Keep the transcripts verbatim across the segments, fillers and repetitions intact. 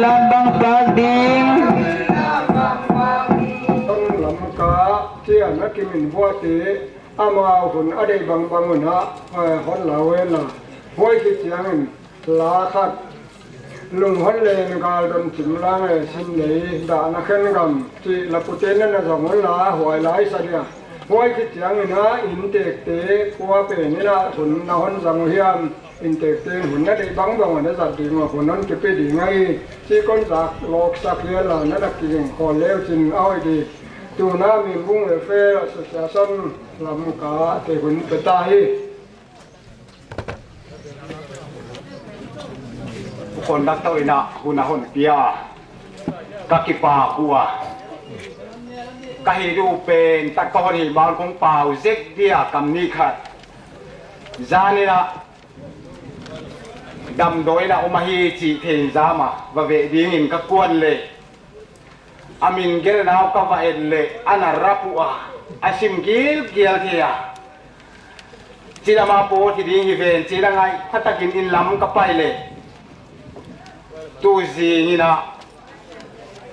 Bang pak ding. Lamka chia na kimin huate, amau hun a deih bangbang un a, eh, hon la uh hen la. Huai khit chiangin la khat, Lunghon Len Galdon Chimlang e Sin Lei Dahna Khen Gam chih la pute na na zong un la, huai la i sa dia. Huai khit chiangin a inntekte kua pen in a hun na hon zang uh hiam, inntekte hun na deih bangbang un a zat ding ua hun hon kipe ding ahi. Chi kon zak lawksak hial la na na kiging khol leu chin a hoih di. Tuna Mimbung Welfare Association Lamka te hun pe ta hi. Conductor in a hun a hon pia. Ka kipak ua. Ka hih uh pen tak ka hon hih bang kong pau zek dia kam nih khat. Zan in a damdawi in a om ahi chih theih in zam a va veh dingin ka kuan leh. A min gelhna uh ka va et leh, a na rap ua, a sim gilgel thei a. Chi lam a pawt hi ding hi ven, chi lam ngaihna takin inn lam ka pai leh. Tu zing in a,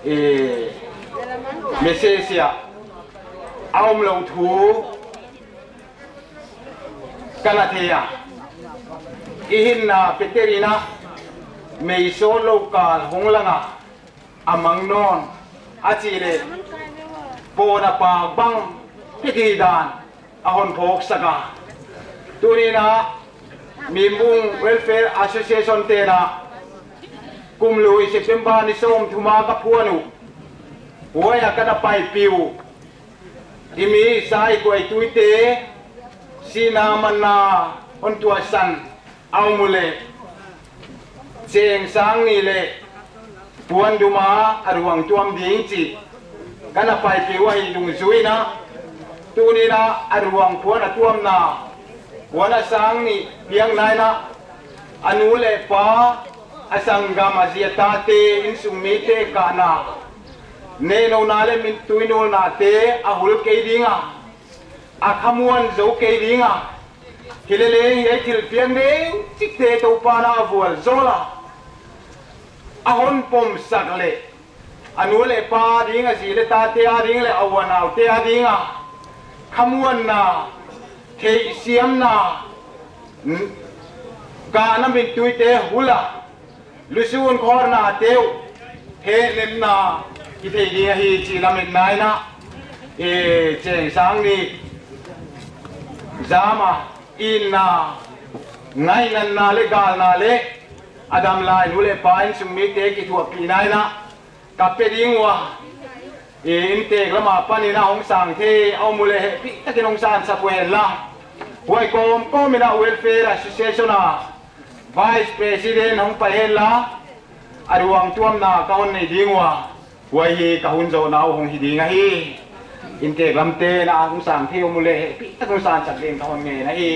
eh, message a, a omlou thu, ka na thei a. I hinna Peter in a, mei sawtlou kal hong lang a, a mang nawn, a chih leh, pawt a pak bang, hiti dan, a hon phawksak a. Tuni in a, Mimbung Welfare Association te'n a, kum lui September ni sawmthum a ka phuan uh. Huai a ka na paipih uh. I mi sai kuai tuite, sihna manna hon tuahsan a om uleh, cheng sang nih leh puan dum a a ruang tuam ding chih ka na paipih uh ahi dungzui in a, tuni in a a ruang puan a tuamna, puan a sang nih piakna in a, a nu leh pa, a sanggam a zi a tate, innsung mite kahna, neihlouhna leh mintui nulnate a hul kei ding a, a khamuan zou kei ding a, hileleng hiai thilpiak neuchikte Toupa'n a vualzawl a, a hon pomsak leh, a nu leh pa ding, a zi leh tate a ding leh a unaute a ding a, khamuanna, theihsiamna, n-, kahna mintuite hul a, lusun khawlnate uh, hehlemna, kithei ding ahi chih lametna in a, eh, cheng sang nih, zam a, itna, ngainatna leh galna leh, a dam lai nu leh pa, innsung mite kithuahpihna in a, ka pe ding ua, i inntek lam apan in a hong sang thei a om uleh hehpihtakin hong sansak uh hen la. Huai kawmkawm in a Welfare Association a Vice President hong pai hen la, a ruang tuamna ka hon nei ding ua, huai hi ka hun zohna uh hong hi ding ahi. Inntek lamte'n a hong sang thei a om uleh hehpihtak hong sansak ding ka hon ngen ahi.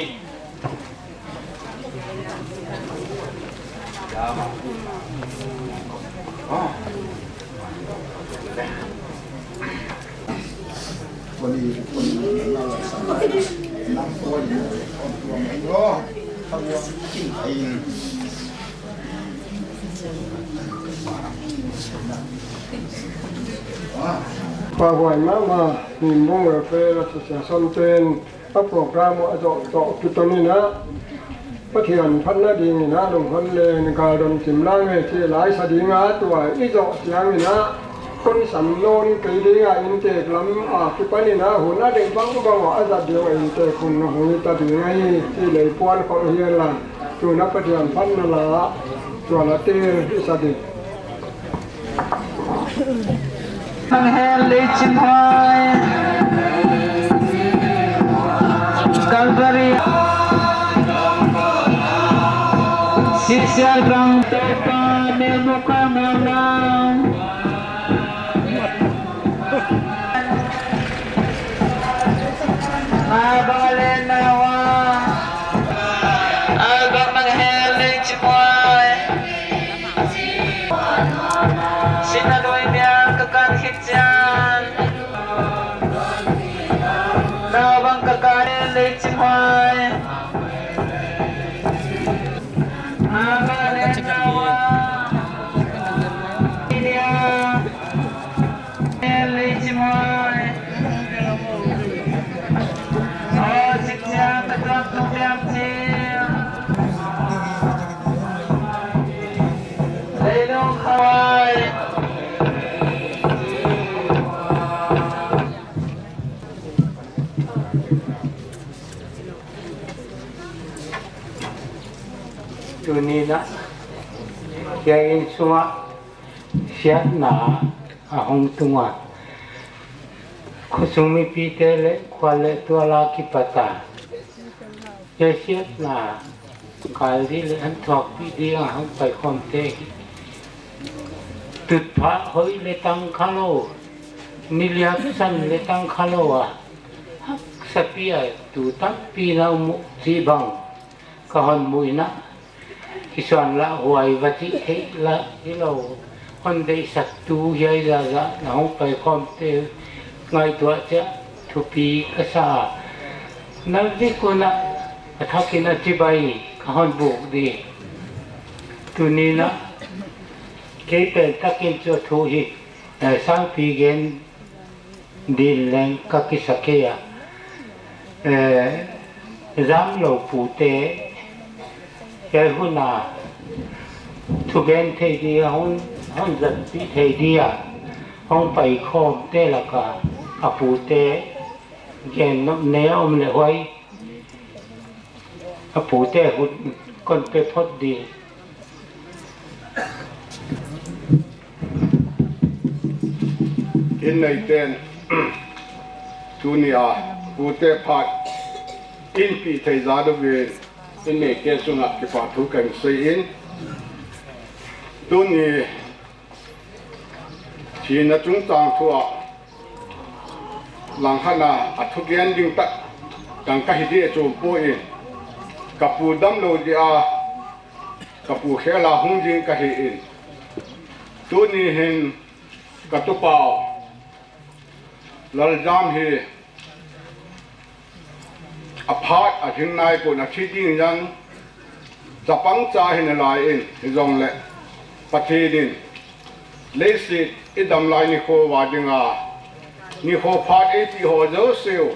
Pahhuai mahmah, Mimbung Welfare Association te'n a program uh a zoh toh kiton in a, Pathian phatna ding in a, Lunghon Len Galdon Chimlang e chih la i sa ding a, tua i zoh chiang in a, kon sam nawn kei ding a, inntek lam akipan in a, hun a deih bangbang ua a zat ding a, inntek hun hong hi ta ding ahi chih leh i puan khol hial a, tuna Pathian phatna la, tua la te i sa ding. Bang hel lei chim huai. Calvary. Sisial bang Toupa mel muka mel nau. Abang alen nawa. Abang bang hel lei chim huai. Sihna lui mial ka kan khit chiang. Nau bang ka kan lei chim huai. Abang alen nawa. Hiai inn sungah siatna a hong tung a, khosung mipite leh khual leh tual a kipat a, hiai siatna kal di leh hon thuakpih di a hong paikhawmte hi tutphah hoih leh tang kha lou, niliap san leh tang kha lou a, haksa pi a tu tampi na om uh chih bang ka hon muhna kisuan lah huai va chih theih lah hilou, hon deihsaktu hiai zahzah na hong paikhawmte ngaihtuah chiah thupi ka sa. Nalvik un a thak in a chibai ka hon buk di. Tuni in a kei pen tak in chu thu hi, eh, sangpi gen din leng ka kisa kei a. Eh, zamlou pute, hiai hun a thugen thei di a, hon, hon zatpih thei di a hong paikhawmte lak a, a pute gen nop nei a om leh huai a pute hun kon pe phot di. Inn neiten tuni a pute phat in pih theih zah deuh in, inn neite sungah kipahthu kan sei in, tuni thina chungchang thu ah langkhat a a thugen ding tak dang ka hi di a chum poi, ka pu damlou di a, ka pu khel a hung ding ka hi in, tuni hin ka tupa Laljam hi a phat a hing nai kon a thi ding zang chapang cha hi nalai in, hi zong leh Pathian in leiset i dam lai nikho va ding a, nikho phat ei pi ho zouseu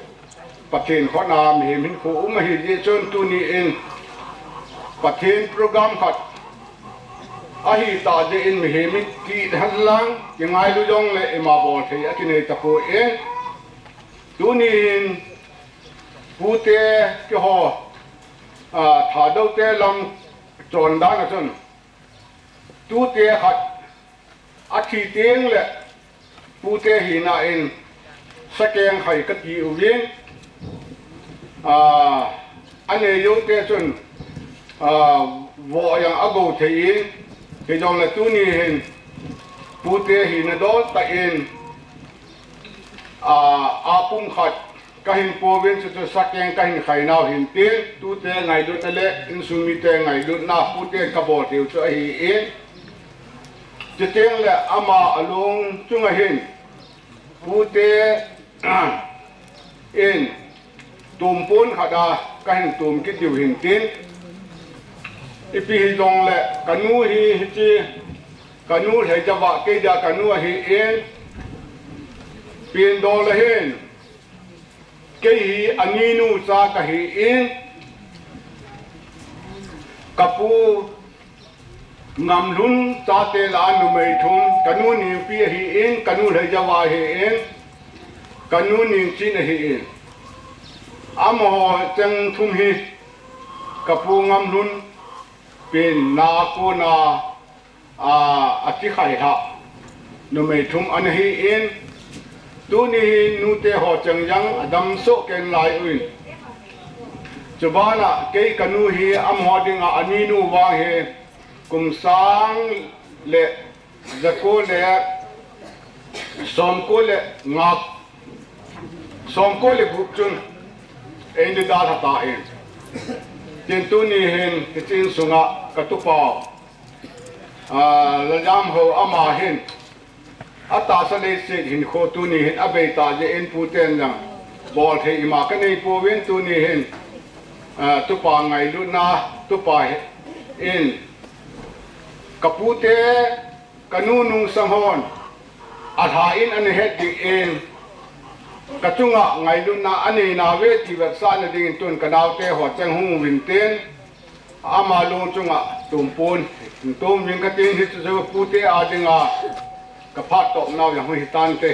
Pathian khut a mihem hin khu um ahi di chun tuni in Pathian program khat ahi ta di in mihem in ti han lang i ngailu zong leh i ma bawl thei a kinei ta poi in, tuni in pute kihou, a, Thadote lam chondan a chun tute khat a thi teng leh pute hihna in sakeng khai ka ti uvin, a, a nei zoute chun, a, voh yang a go thei in, hi zong leh tuni hin pute hihna dawl ta in, a, a pum khat ka hin pua uvin, chu chu sakeng ka hin khai nau hin tin, tute ngailutna leh insung mite ngailutna pute ka bawl thei uh chu ahi in, chiteng leh ama a lung chung a hin pute in tumpun khat a ka hin tum kit di uh hin tin, i pi hi zong leh ka nu hi hichi, ka nu Hleijava kei dia ka nu ahi in, Piandawl a hin kei hi a ninu cha ka hi in, ka pu Ngamhlun chate la numei thum, ka nu Ningpi ahi in, ka nu Hleijava ahi in, ka nu Ningchin ahi in. Amaho cheng thum hi ka pu Ngamhlun pen na kona a, a chi khai hlah numei thum ana hi in, tuni hi nute ho cheng zang a dam soh ken lai uh in. Chubanah kei ka nu hi amaho ding a a ninu vang hi kum sang leh za kua leh sawm kua leh nga, sawm kua leh guk chun ei nidal hata in. Tin tuni hin hichi inn sungah ka tupa, a, Laljam Ho ama hin a tahsa leiset hin kho tuni hin a bei ta di in puten zang bawl thei i ma ka nei pua uvin tuni hin, a, tupa ngailutna, tupa hi in ka pute, ka nu Nungsang hon a thah in ana het di in, ka chungah ngailutna a nei na ve ti vetsahna ding in tun ka naute ho cheng hung uvin tin, ama lung chungah tumpun tum ving ka tin, hichu chu pute a ding a ka phat tawp nau zang hi tante.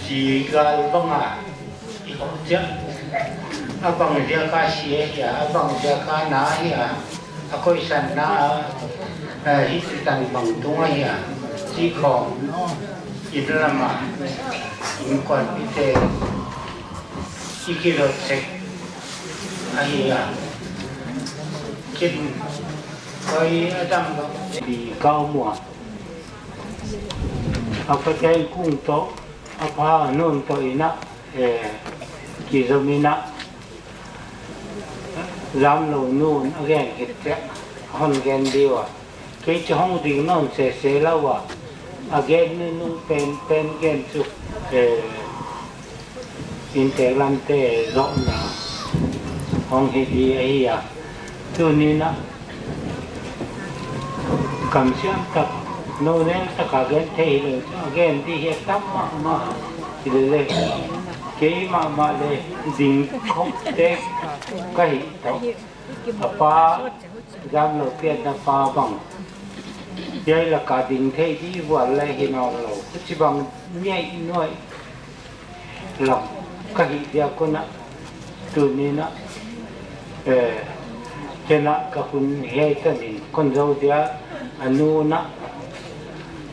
Si gal bang a i khawm chiah. A bang ziak a si ahia, a bang ziak a na ahia, a koihsanna, eh, hichi tan bang tung ahia, chih khong inn lam a innkuanpihte i kidot sek ahia. Ken koi a dam lou. Pi kau mua. A pateng kung toh, a pa nun toh in a, eh, kizom in a, Zamlou nun a gen khit chiah, hon gen di ua. Kei chu hong ding nawn sese lou a, a gen nunung penpen gen chu, eh, inntek lamte zohna hong hi di ahi a. Tuni'n a, kamsiam tak, nou neu tak a gen thei hilou, a gen di hi a tam mahmah. Hilele, kei mahmah le ding khop te ka hi toh. A pa, Zamlou pianna pa bang, hiai lak a ding thei di vual le hi nawnlou. Huchi bang ngeih nuai lam ka hih ziak un a, tuni'n a, eh, ken a ka hun hiai tan in kon zou dia, a nu'n a,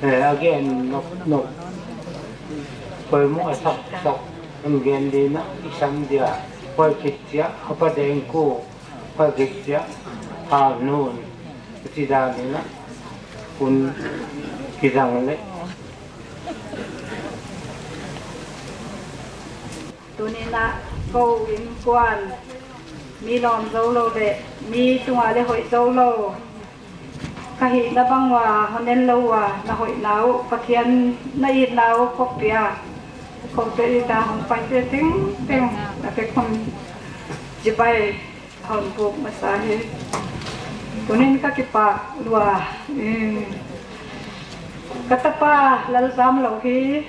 eh, a gen nop nop, poimoh a sak sak, hon gen di'n a, i sam dia, poi khit chiah, a pateng kung, poi khit chiah, a nu'n, huchi dan in a, hun kizang le. Tuni'n a kou innkuan, mi lawm zoulou le, mi tung a le hoih zoulou ka hihna bang ua, hon en lou ua, na hoihna uh, Pathian na itna uh khop pia, kou te it a hong paite tengteng, a te khong chibai hon buk masa hi. Tuni'n ka kipak lua. Em, ka tapa Lalzamlou hi,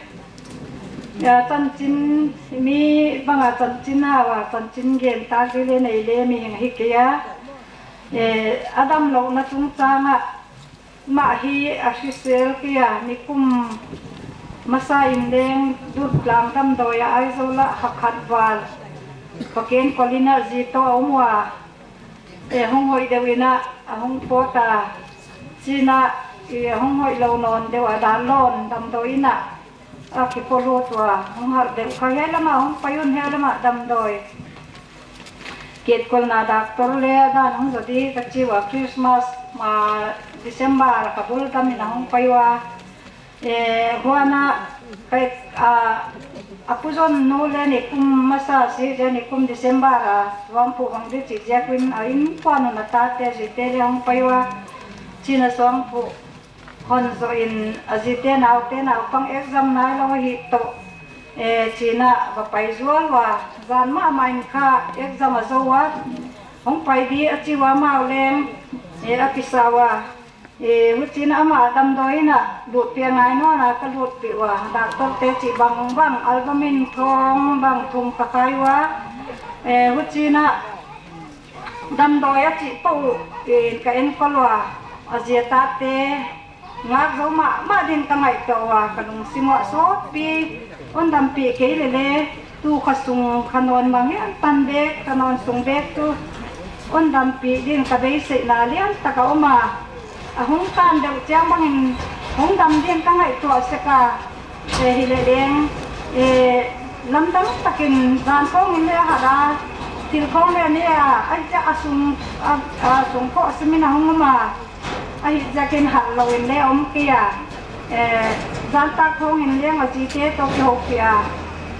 ya, chanchin, mi bang a chanchin a, ua chanchin gen tak di le nei le mihing hi kei a. Eh, a damlouhna chungchang a, mah hi a hrisel kei a, nikum masa in leng Dutlang damdawi a Aizawl a kha khat val Paken kol in a zi toh a om ua. Eh, hong hoih deuh in a, a hong pawt a, chi'n a, eh, hong hoih lou nawn deuh a, dan lou in damdawi in a, a kipawt lut ua, hong halh deuh kha, hiai lam a hong pai un, hiai lam a damdawi. Kit kolna doctor le dan hong zou di ka chi ua, Christmas ma December kha bul dam in a hong pai ua. Eh, huan a, kai, a, a pu Zon nu le nikum masa si, le nikum December a, Suangphuh hong di chih ziak un a innkuan un a tate zite le hong pai ua. Chi'n a Suangphuh hon zou in a zite naute naupang exam nai lou hi toh, eh, chi'n a va pai zual ua, zan mahmah in kha exam a zou ua, hong pai di a chi ua, amau leng, eh, a kisa ua, eh, huchi'n a amah damdawi in a lutpih a ngai nawn a ka lutpih ua, doctor te chih bangbang, Albumin khong bang thum ka khai ua, eh, huchi'n a damdawi a chih pah uh, eh, ka enkol ua, a zi a tate, ngak zou mahmah din ka ngaihtuah ua, ka lungsim uah sawtpi, hon dampih kei lele, tu kha sung kha nawn mang hiam tan bek, kha nawn sung bek tu, hon dampih din ka beiseihna lian tak a om a, a hong tan deuh chiang bang in, hong dam din ka ngaihtuah sek a, eh, hileh leng, eh, lamdang tak in zan khong in le a hat a, thil khong le a ne a, a, a sung, a, a sung khong a sim in a hong om a, ahihziak in hat lou in le om kei a, eh, zan tak khong in leng a zite toh kihoupih a,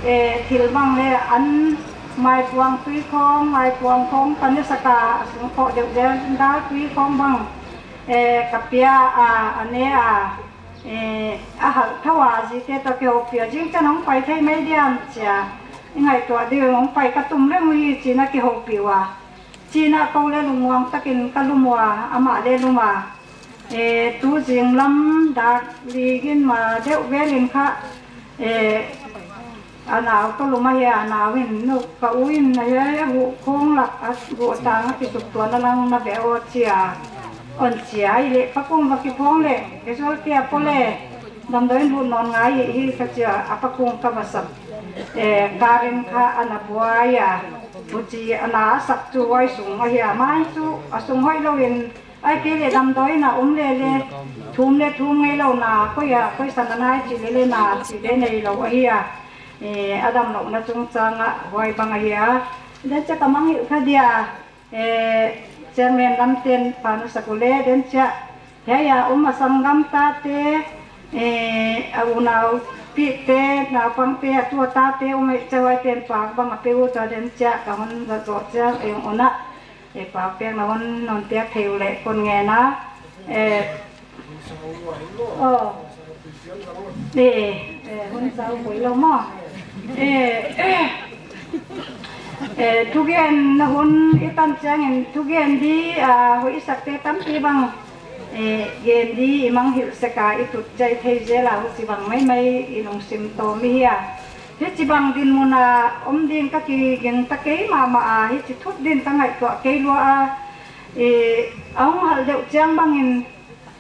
eh, thil bang le an maipuang tui khong, maipuang khong ka ne sak a, a sung khong deuh zel dal tui khong bang, eh, ka pia a, a ne a, eh, a halh thou a, a zite toh kihoupih a, zingchiang hong pai thei mai diam chia i ngaihtuah di uh, hong pai ka tum leng uhi chi'n a kihoupih ua. Chi'n a kou le lungmuang tak in ka lum ua, amah le lum a. Eh, tu zinglam dak li gin ma deuh vel in kha, eh, a nau toh lum ahi a, a nau in, nu ka u in, a ya ya gu khong lak a gu tang a kisuk tuan a lang na ve aw chia, hon chi a, hileh pa kung va kiphone le, casualty a poi le, damdawi in lut nawn ngai hi ka chi a, a pa kung ka va sap, eh, car in kha ana buai a. Huchi a na a sak chu huai sung ahi a, mai chu a sung hoihlou in, ahihkeileh damdawi in a om lele, thum le thum ngeilouhna, koi a, koi san a nai chih lele na chih le neilou ahi a. Eh, a damlouhna chungchang ah huai bang ahi a. Den chia ka mangngilh kha dia, eh, Chairman Lamten pha na sak uleh, den chia hiai a om a sanggam tate, eh, a unaupihte, naupangte, a tu a tate om ei chia, huaite'n pak bang a pe ut a, den chia ka hon zat zoh chiang eng un a, eh, pak piakna hon, hon piak thei uleh kon ngen a. Eh, oh. Eh, eh, hun zau hoihlou maw. Eh, eh, thugenna hun i tan chiangin thugen di, ah, hoih i sakte tampi bang, eh, gen di i mangngilh sek a, i tut chiat thei zel a, huchibang maimai i lungsim tawm i hi a. Hichibang dinmun a om ding ka kigingta kei mahmah a, hichi thut din ka ngaihtuah kei lua a. Eh, a hong hal deuh chiang bangin,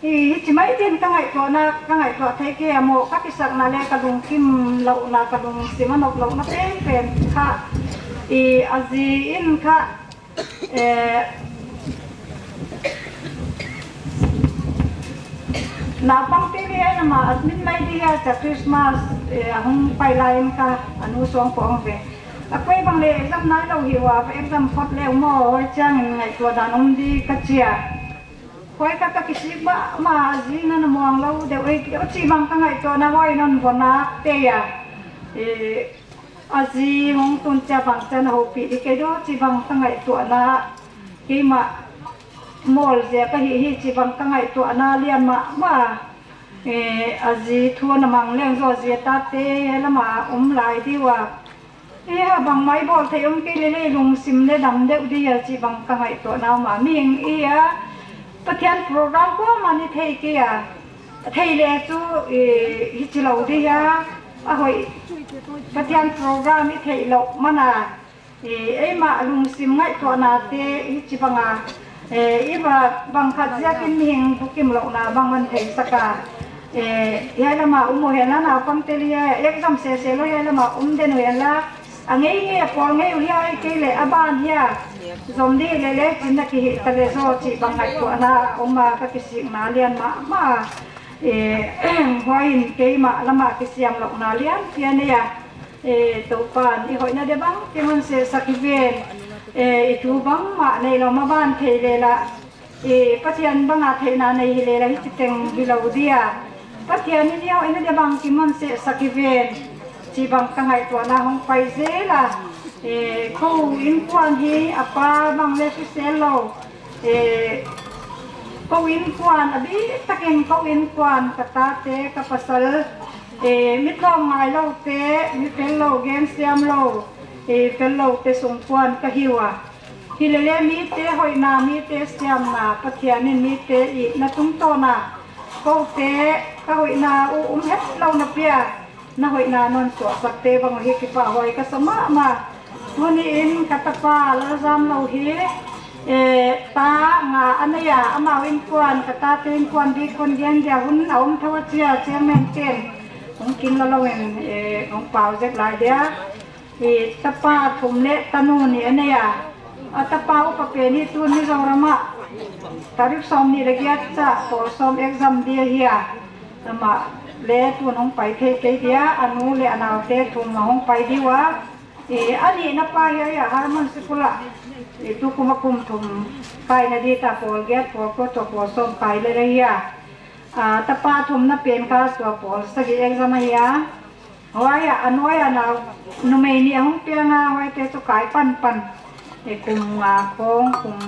eh, hichi mai din ka ngaihtuahna, ka ngaihtuah thei kei a maw, ka kisakna le ka lungkimlouhna, ka lungsim a noplouhna penpen kha, eh, a zi in kha, eh, naupangte le hiai lam a admin lai di hiai chia Christmas, eh, a hong pai lai in kha a nu suang pawng ve. A koi bang le exam nailou hi ua, exam phot le maw, huai chiangin ngaihtuah dan om di ka chi a. Huai kha ka kisik mahmah a, zi na na muang lou deuh ei, huchibang ka ngaihtuahna huai non vona te a. Eh, a zi hong tun chia bang chia na houpih di kei diam chibang ka ngaihtuahna, keimah mawl ziak ahi hi chibang ka ngaihtuahna lian mahmah. Eh, a zi thu a na mang leng zaw zi a tate hiai lam a om lai di ua. Eh, a bangmah i bawl thei om kei lele lungsim le dam deuh di a chibang ka ngaihtuahna om a, mihing i hi a, Pathian program kuamah i thei kei a, thei le chu, eh, hichi lou di a, a hoih Pathian program i theihlouh man a, eh, eimah lungsim ngaihtuahnate hichibang a, eh, i va bang khat ziakin mihing bukimlouhna bang hon theisak a. Eh, hiai lam a om uhenla, naupangte le hiai exam sese lou hiai lam a om den uhenla, a ngeingei a pawl ngei uh hiai kei leh a ban hiai zom di lele chin na kihih ta le zaw chibang ngaihtuahna om a, ka kisikna lian mahmah. Eh, huai in keimah lam a kisiamlouhna lian pian ei a. Eh, Toupa'n i hoihna dia bangkim hon sehsak hi ven. Eh, i thu bangmah neilou maban thei leh la, eh, Pathian bang a theihna nei hi leh la hichi teng hilou di a. Pathian in i hoihna dia bangkim hon sehsak hi ven. Chibang ka ngaihtuahna hong pai zel a. Eh, kou innkuan hi a pa bang le kisel lou. Eh, kou innkuan, a biktakin kou innkuan, ka tate, ka pasal, eh, mi tlawm ngailoute, mi pellou gen siamlou, eh, pelloute sungkuan ka hi ua. Hi lele mite hoihna, mite siamna, Pathian in mite itna tungtawn a, koute, ka hoihna uh um hetlouhna pi a, na hoihna non suahsakte bang uh hi kipahhuai ka sa mahmah. Tuni in ka tapa Lalzamlou hi, eh, ta nga a nei a, amau innkuan, ka tate innkuan bik kon gen dia hun a om thou a chia, chairman te'n hong kinla lou in, eh, hong pau zek lai dia. I tapa thum le tanu nih a nei a. A tapa upa pen hi tun Mizoram ah tarik sawmnih le giat chiah pawl sawm exam di ahi a. Amah le tun hong pai thei kei dia, a nu le a naute thum a hong pai di ua. I a nihna pa hiai a Harmon Sikul ah, i tukum a kum thum kaina di ta, pawl giat, pawl kua, tua pawl sawm kai le ahi a. A tapa thumna pen kha tua pawl sagih exam ahi a. Huai ah a nuai a nau numei nih a hong piang a, huaite chu kai panpan. E, kum nga khong, kum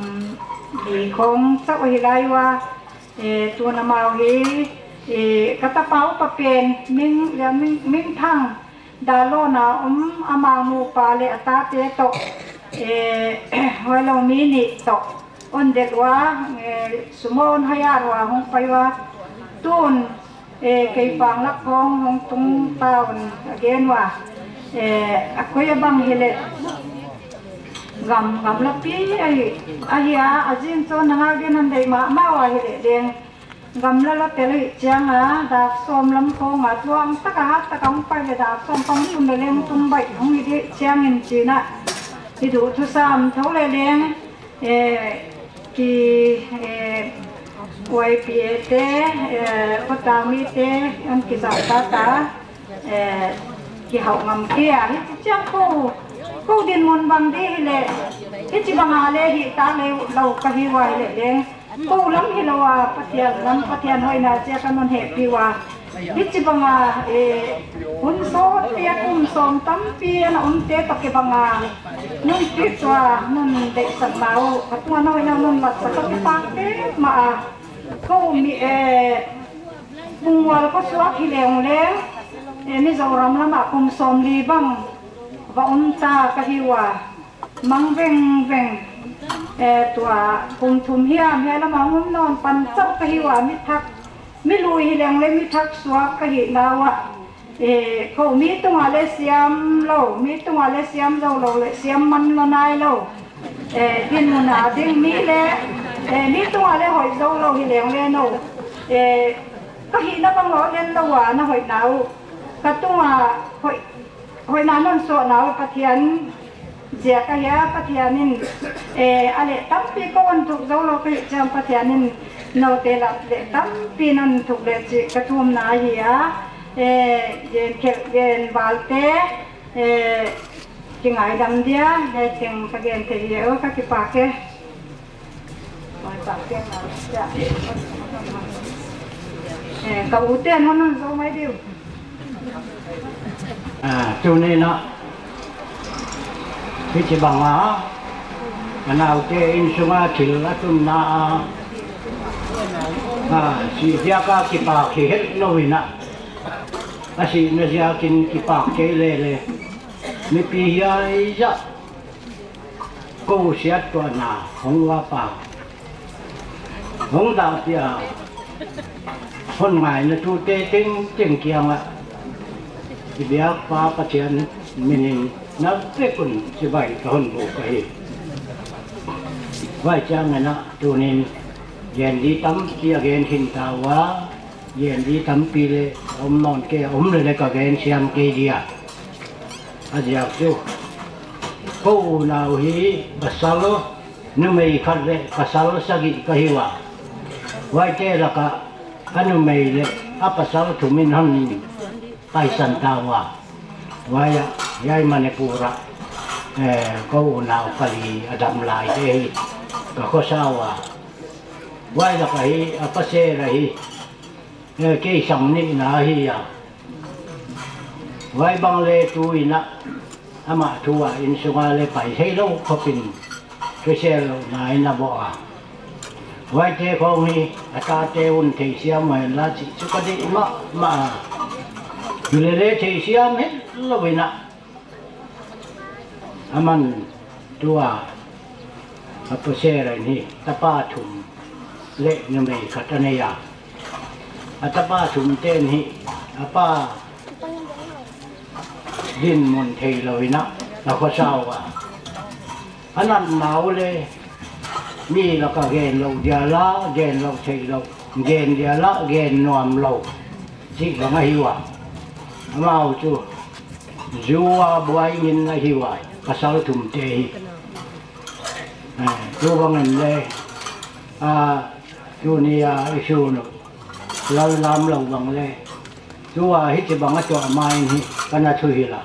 li khong chauh ahi lai ua. E, tun amau hi, e, ka tapa upa pen Ming, Ming, Mingthang Dalona om, amau nupa le a tate toh, e, huailou mi nih toh hon delh ua, e, sumo hon hire ua hong pai ua. Tun, e, kei panglak khong hong tung ta un a gen ua. E, a koi a bang hileh gam, gamlapi ahi, ahi a, a zin chon na ngak ding hon deih mahmah ua hileh leng. Gamla la tel hi chiang a, dak sawm lam khong a, tuang taka hat taka hong pai le dak sawm pang tum le leng tung baih hong hi di chiang in chin a. I duh thusam tho leh leng, eh, ki, eh, Y P A te, eh, khotang mite, an kizang ta ta, eh, kihau ngam kei a, hichi chiang kou, kou dinmun bang di hileh, hichibang a leh hita lou ka hi ua hileh leng, kou lam hilou a, Pathian lam, Pathian hoihna ziak a non hehpih ua. Hichibang a, eh, hun sawtpi a kum sawm tampi ana omte toh kibang a, non treat ua, non deihsakna uh, ka tung a non hoihna non latsak a kipak mahmah a. Kou mi, eh, Pungmual khosuak hi leng leng, eh, Mizoram lam a kum sawmli bang va om ta ka hi ua. Mang vengveng, eh, tua kum thum hiam hiai lam a hong om nawn pan chauh ka hi ua, mi thak, mi lui hi leng leng mi thak suak ka hihna uah. Eh, kou mi tung a leh siam lou, mi tung a leh siam zou lou leh siam man lou nai lou. Eh, dinmun a ding mi leh, eh, mi tung a leh hoih zou lou hi leng leng nou. Eh, ka hihna bang lou leng lou a na hoihna uh. Ka tung a hoih, hoihna non suahna uh Pathian ziak ahi a, Pathian in, eh, a leh tampi kou hon thuk zou lou ka hih chiang Pathian in noute lah leh tampi non thuk leh chih ka thumna ahi a, eh, gen khelh gen val te, eh, kingaidam dia, eh, teng ka gen thei hi a, ka kipak e. Eh, ka u ten hon hon zou mai diu. Ah, tuni in a, hichibang a, ka naute innsung a thil a tunna a, ah, si ziak a kipak hi het lou in a, a sihna ziak in kipak kei lele. Mipi hiai zah kou siattuahna hong uap a, hong dah pia, hon ngaihna tute tengteng kiang ah i biak pa Pathian min in na vek un chibai ka hon buk ahi. Huai chiang in a tuni in gen di tampi a gen khin ta ua, gen di tampi leh om nawn kei a, om lele ka gen siam kei dia. A ziak chu, kou unau hi pasal, numei khat leh pasal sagih ka hi ua. Huaite lak ah a numei leh a pasal thum in hon taisan ta ua. Huai ah, hiai Manipur ah, eh, kou unau pali a dam lai te hi ka khosa ua. Huai lak ah hi a pasal ahi, eh, kei sang nihna ahi a. Huai bang leh tu in a, amah thu a innsung a leh pai thei lou khop in, kisel louhna in a bawh a. Huaite khong hi a tate un theisiam mai la chih chu ka deih mahmah a. Hilele theisiam het lou in a, aman tua a pasal in hi tapa thum leh numei khat a nei a. A tapa thum ten hi a pa dinmun theilou in a, a khosa ua. A natna uh leh mi lak ah gen lou dia la, gen lou theilou, gen dia la, gen nuam lou chih bang ahi ua. Amau chu zu a buai ngin ahi ua, pasal thum te hi. Eh, tu bang in leh, ah, tuni a i sun uh lallam lou bang leh, tua hichibang a tuah mai in hi ka na thuhilh a.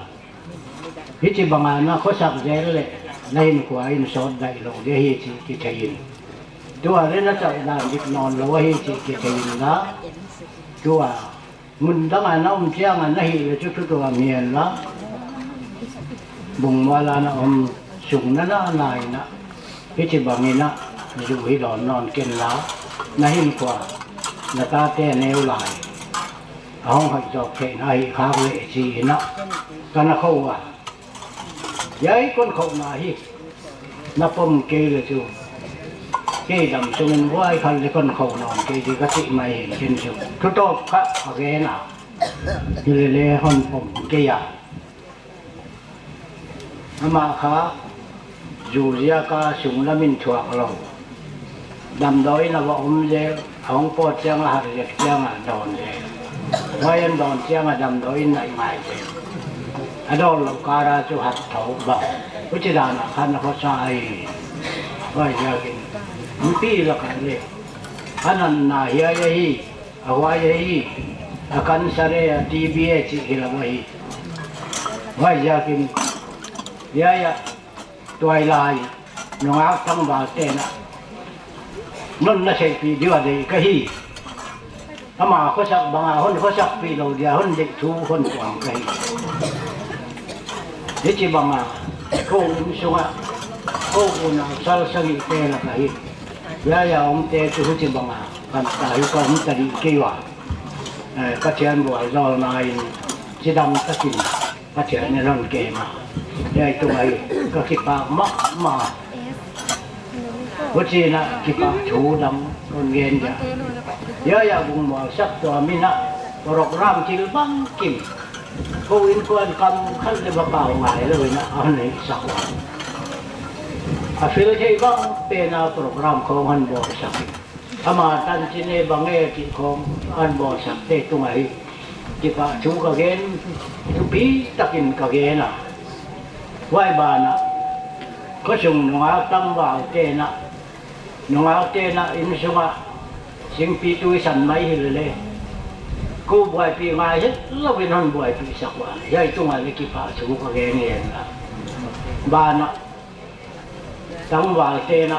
Hichibang a na khosak zel leh na hinkhua in sawt daih lou di ahi chih kithei in. Tua leh na chauh dan dik nawn lou ahi chih kithei in la. Tua mun dang a na om chiang a na hih leh chu thutuam hi hen la. Bungmual a na om sung na na nai in a, hichibang in a zu hi dawn nawn ken la. Na hinkhua, na tate neu lai a hong hoih zawk theihna hi khak leh chi in a, ka na khou ua. Hiai kon khouna hi na pom kei leh chu, kei dam sung in huai khat leh kon khou nawn kei di ka chih mai hi ken chu. Thutawp kha a gen a, hilele hon pom kei a. Amah kha zu ziak a sunglam in thuak lou. Damdawi in a va om zel, a hong pawt chiang a hat zek chiang a dawn zel. Huai a dawn chiang a damdawi in a i ngai zel. A dawn lou kal a chu hat thou bang. Huchi dan a khan a khosa ahi. Huaiziakin mipi lak ah leh a natna hiai ahi, a huai ahi, a cancer e, a TB e chih hilou ahi. Huaiziakin hiai a tuailai nungak tangvalte'n non na theihpih diua deih ka hi. Ama khosak bang a hon khosakpih lou dia hon deih thu hon tuang ka hi. Hichibang a kou innsung ah kou unau sal sagihte lak ah hi. Hiai a omte chu hichibang a kan ta hi ka om ta dih kei ua. Eh, Pathian vualzawlna in chidam takin Pathian in hon kem a. Hiai tung ah ka kipak mahmah. Huchiin a kipak thu dang kon gen dia. Hiai a Bungmual sak tuam in a program thil bangkim kou innkuan kam khat leh va pau ngailou in a hon neihsak ua. A feel thei bang pen a program khong hon bawlsak in. Ama tanchin e bang e chih khong hon bawlsakte tung ah hi kipahthu ka gen, thupi takin ka gen a. Huai ban ah khosung nungak tangvalte'n, nungakte'n innsung ah singpi tui san mai hi leh leh kou buaipih ngai hitlou in hon buaipihsak ua. Hiai tung ah leh kipahthu ka gen ngen a. Ban ah tangvalte'n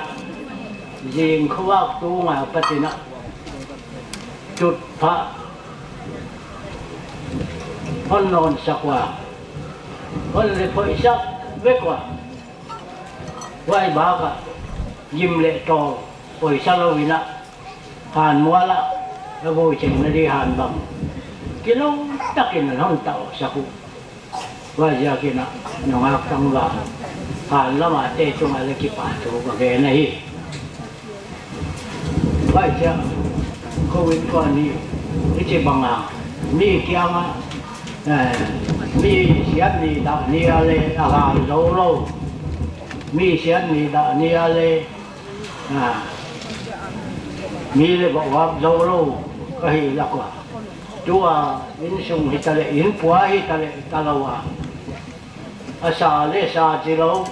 zing khovak tung a pat in a tutphah hon nawnsak ua, hon leh phoihsak vek ua. Huai bak ah gim leh tawl poisa lou in a han mual ah a vui theihna di han bang kilawm takin hon tausak uh. Huaiziakin a nungak tangval han lam a te tung ah leh kipahthu ka gen ahi. Huaiziak kou innkuan hi hichibang a mi kiang ah, eh, mi siat ni dah ni a leh a gal zou lou, mi siat ni dah ni a leh, ah, mi leh va uap zou lou ka hi lak ua. Tua innsung hitaleh, innpua hitaleh talou a, a sa leh sa chilou,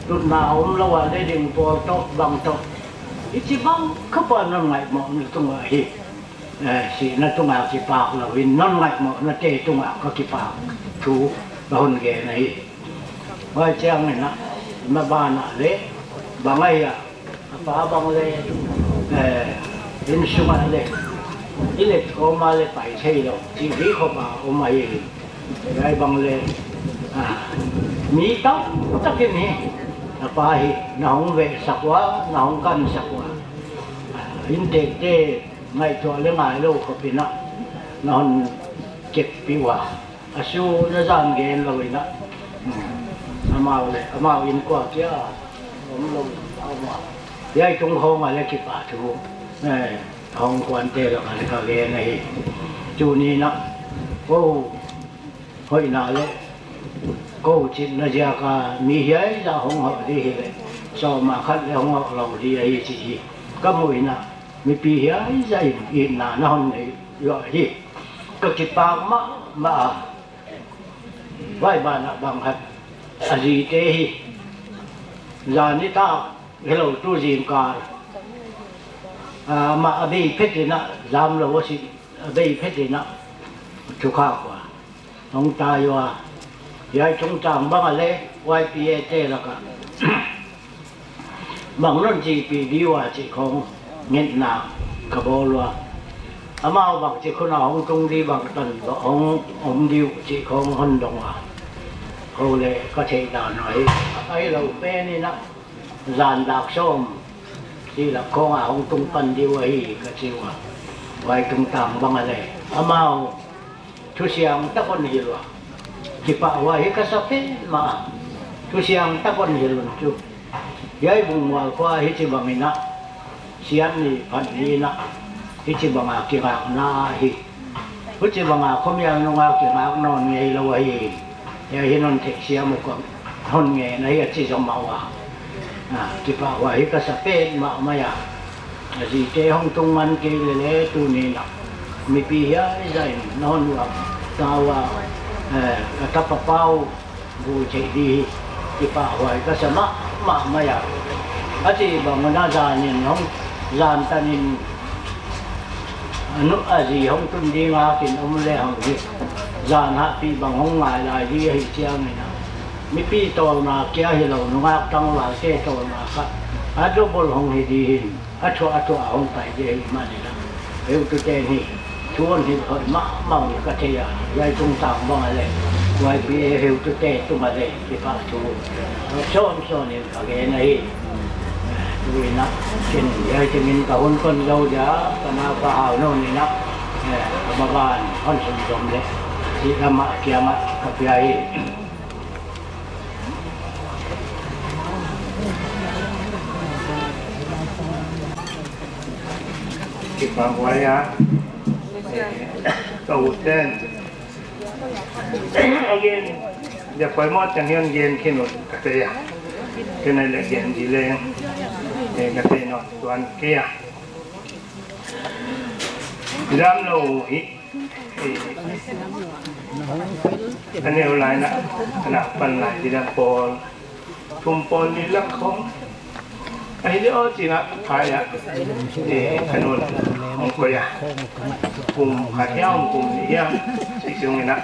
tutna omlou a leh ding pawl toh bang toh, hichibang khop a non ngaihmawhna tung ah hi, eh, sihna tung a kipak lou in non ngaihmawhna te tung ah ka kipahthu ka hon gen ahi. Huai chiang in a, ma ban ah leh bang ahia, a pa bang leh, eh, innsung ah leh i let kawm a leh pai theilou chih di khop a om ahi. Hiai bang leh, ah, mi tamtak in hi a pa hi na hon vehsak ua, na hon kansak ua. Ah, inntekte ngaihtuah leh ngailou khop in a na hon keppih ua. A su na zan gen lou in a, hmm, amau leh amau innkuan kia omlou a om a. Hiai tung khong ah leh kipahthu, eh, hong kuante lak ah leh ka gen ahi. Tuni'n a kou hoihna leh kou chitna ziak a mi hiaizah hong hoh di hileh sawm a khat leh hong hoh lou di ahi chih hi ka muh in a, mipi hiaizah in itna na hon nei uh ahi. Ka kipak mahmah a. Huai ban ah bang khat, a zite hi zan nitak hilou tu zingkal, ah, amah a bei phet in a, zam lou a si, a bei phet in a thukhak ua hong tai ua. Hiai chungchang bang ah leh Y P A te lak ah bang non chihpih di ua chih khong ngetna ka bawl ua. Amau bangchi khun a hong tung di bang tan hong om di uh chih khong hon dong ua. Kou leh ka theih dan uh ahi, ahilou pen in a zan dak sawm chih lak khong a hong tung pan di uh ahi ka chi ua. Huai tungtang bang ah leh amau thusiang tak hon hilh ua. Kipahhuai hi ka sa petmah. Thusiang tak hon hilh un chu. Hiai Bungmual khua hichibang in a, siat ni phat ni in a, hichibang a kingakna hi. Huchibang a khomial nung a kingak nawn ngeilou ahi. Hiai hi non theihsiam uh ka hon ngen ahi a chi zomah ua. Ah, kipahhuai hi ka sa petmah mai a. A zite hong tung man kei leh leh tuni'n a mipi hiaizah in na hon uap ta ua, eh, ka tapa pau bu chei di hi. Kipahhuai ka sa mahmah mai a. A chih bang un a zan in hong, zan tan in a nu a zi hong tun ding a kin om le hang hi. Zan hahpih bang hong ngai lai di ahih chiang in a, mipi tawlna kia hilou, nungak tangvalte tawlna kha a double hong hi di hi. A thuah a thuah a hong pai di hi mah ni la. Heutute'n hi thu hon hilh hoih mahmah uh ka thei a, hiai tungtang bang a leh, Y P A heutute tung a leh kipahthu sawnsawn in ka gen ahi. Tu in a, ken hiai teng in ka hun kon zou dia, ka naupa Haunu'n in a, eh, ka maban hon sunzom leh, chih lam ah kiang ah ka pia hi. Kipahhuai a, eh, ka ute'n. Again, dia poimoh teng hiai gen khin un ka thei a. Ken a leh gen di leng, eh, ka thei nawn tuan kei a. Damlou hi. Eh, a neu lai in a, a nak pan lai di dan pawl, thum pawl nih lak khong. Ahi di aw chih in a, khai a, eh, ka nu'n hong koih a. Kum khat hiam, kum nih hiam, chih sung in a.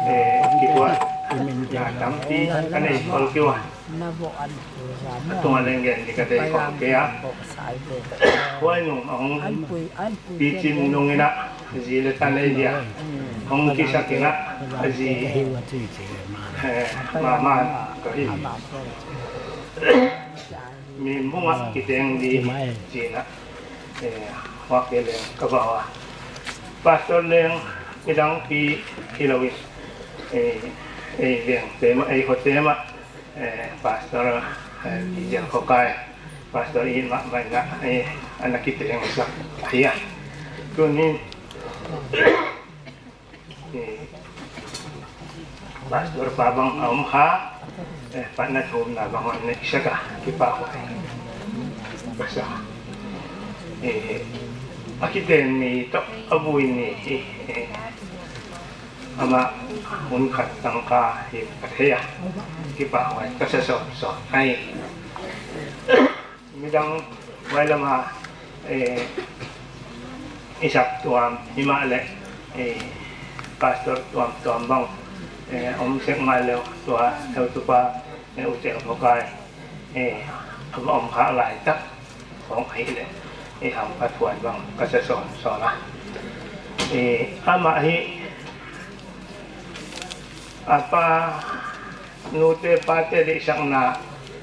Eh, kipuah na tampi ka nei khol kei ua. A tung a leng gen di ka thei khol kei a. Huai nung a hong pichin nung in a, zi leh ta nei dia hong kisak in a, a zi, eh, mama ka hi. Mi mung ah kiteng di chi in a, eh, huai leng ka va ua. Pastor leng midang pi hilou in, eh, eh, leng te mah, eh, hote mah, eh, Pastor, eh, Pi Zel Khokai, Pastor in mah, mah in a, eh, ana kiteng sak ahi a. Tuni, eh, Pastor pa bang a om kha, eh, patna thumna bang hon neihsak a, kipahhuai ka sa. Eh, a kiten ni toh a vui ni, eh, amah hun khat tangka hi ka thei a, kipahhuai ka sa sawmsawm ai. Midang huai lam a, eh, i saptuam himahleh, eh, pastor tuamtuam bang, eh, om sek mahleh tua heutupa, eh, U Zel Khokai, eh, a va om kha lai tak khong ahihleh, eh, hamphathuai bang ka sa sawmsawm a. Eh, amah hi, a pa, nute pate deihsakna,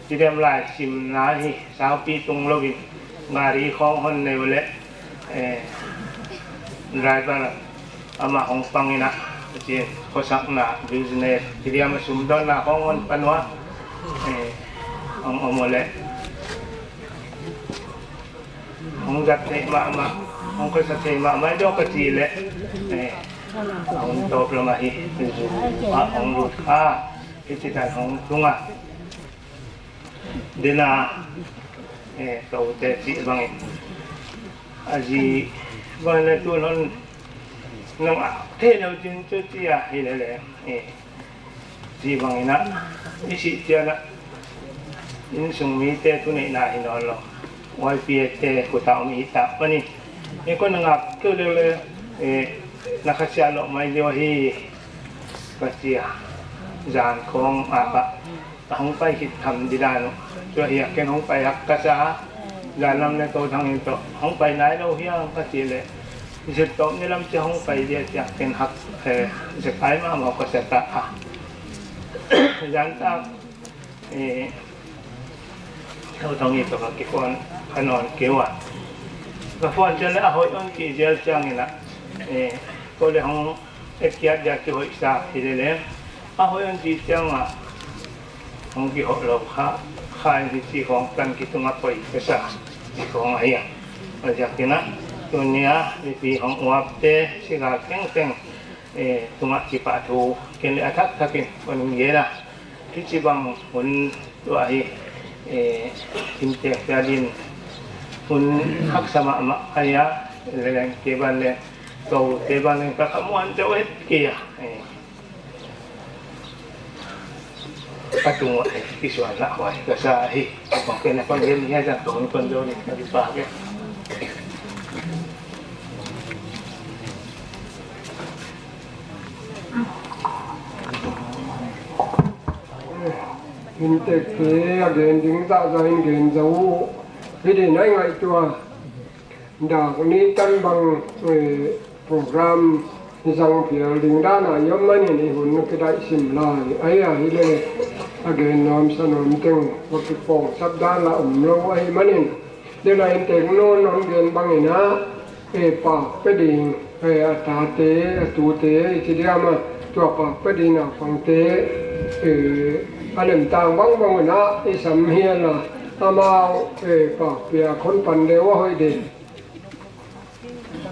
chidem lai simna hi, saupi tung lou in, gari khong hon nei uleh, eh, driver amah hong pang in a, chih khosakna, business, chidem a sumdawnna khong hon pan ua, eh, hong om uleh. Hong zat theih mahmah, hong khosa theih mahmah, dawk ka chih leh, eh, hong tawp lam ahi, zu a hong lut kha, hichi tan hong tung a. Dena, eh, ka ute chih bangin. A zi bang leh tun hon, nang a, theilou chin chu chia hi lele, eh. Chih bangin a, i sih chiang a, innsung mite thuneihna hi nawn lou. Y P A te khut a om i hih tak manin. E kon ngak kei lele, eh, na khasia lou mai diu hi, ka chi a. Zan khong a ka, ka hong pai khit tham di dan uh. Chu hi a ken hong pai hak ka sa. Zan lam leh kou thang in toh, hong pai nailou hi a ka chi leh. Zet toh ni lam chi hong pai dia chia ken hak, eh, zek ai mahmah ka sa ta a. Zan tak, eh, kou thang in toh ka kiphone, ka nawn kei ua. Ka phone chiang leh a hoih hon chi zel chiang in a, eh, kou leh hong, eh, kiat dia kihoih sa hi lele. A hoih hon chi chiang a, hong kihoh lou kha, kha in hichi khong tan kitung a poi ka sa, chi khong ahi a. Huaiziakin a, tuni a, mipi hong uap te, si gal tengteng, eh, tung a kipahthu, ken leh a thakthak in, kon gen a. Hichi bang hun tua hi, eh, in tek pia din, hun haksa mahmah ahi a, leleng ke ban leh, kou te ban leh, ka khamuan chauh het kei a, eh. Ka tung a kisuan na hoi ka sa hi. Pang pen a pang gen ni a zang tong kon zo ni ka pa ke. Inntekte a gen ding zahzah in gen zou. Hi ding nai ngaihtuah. Dak nih tan bang, eh, program zang pial ding dan a i om manin i hun kidaih sim lai. Ahi a, hilele a gen nuam sa nuam teng va kipawngsap dan la om lou ahih manin. Dena inntek nu'n hon gen bangin a, eh, pa pe ding, eh, a tate, a tute, i chi diam a, tua pa pe ding a pangte, eh, a lemtang bangbang un a, i sam hial a, amau, eh, pa piak hon pan leh a hoih ding.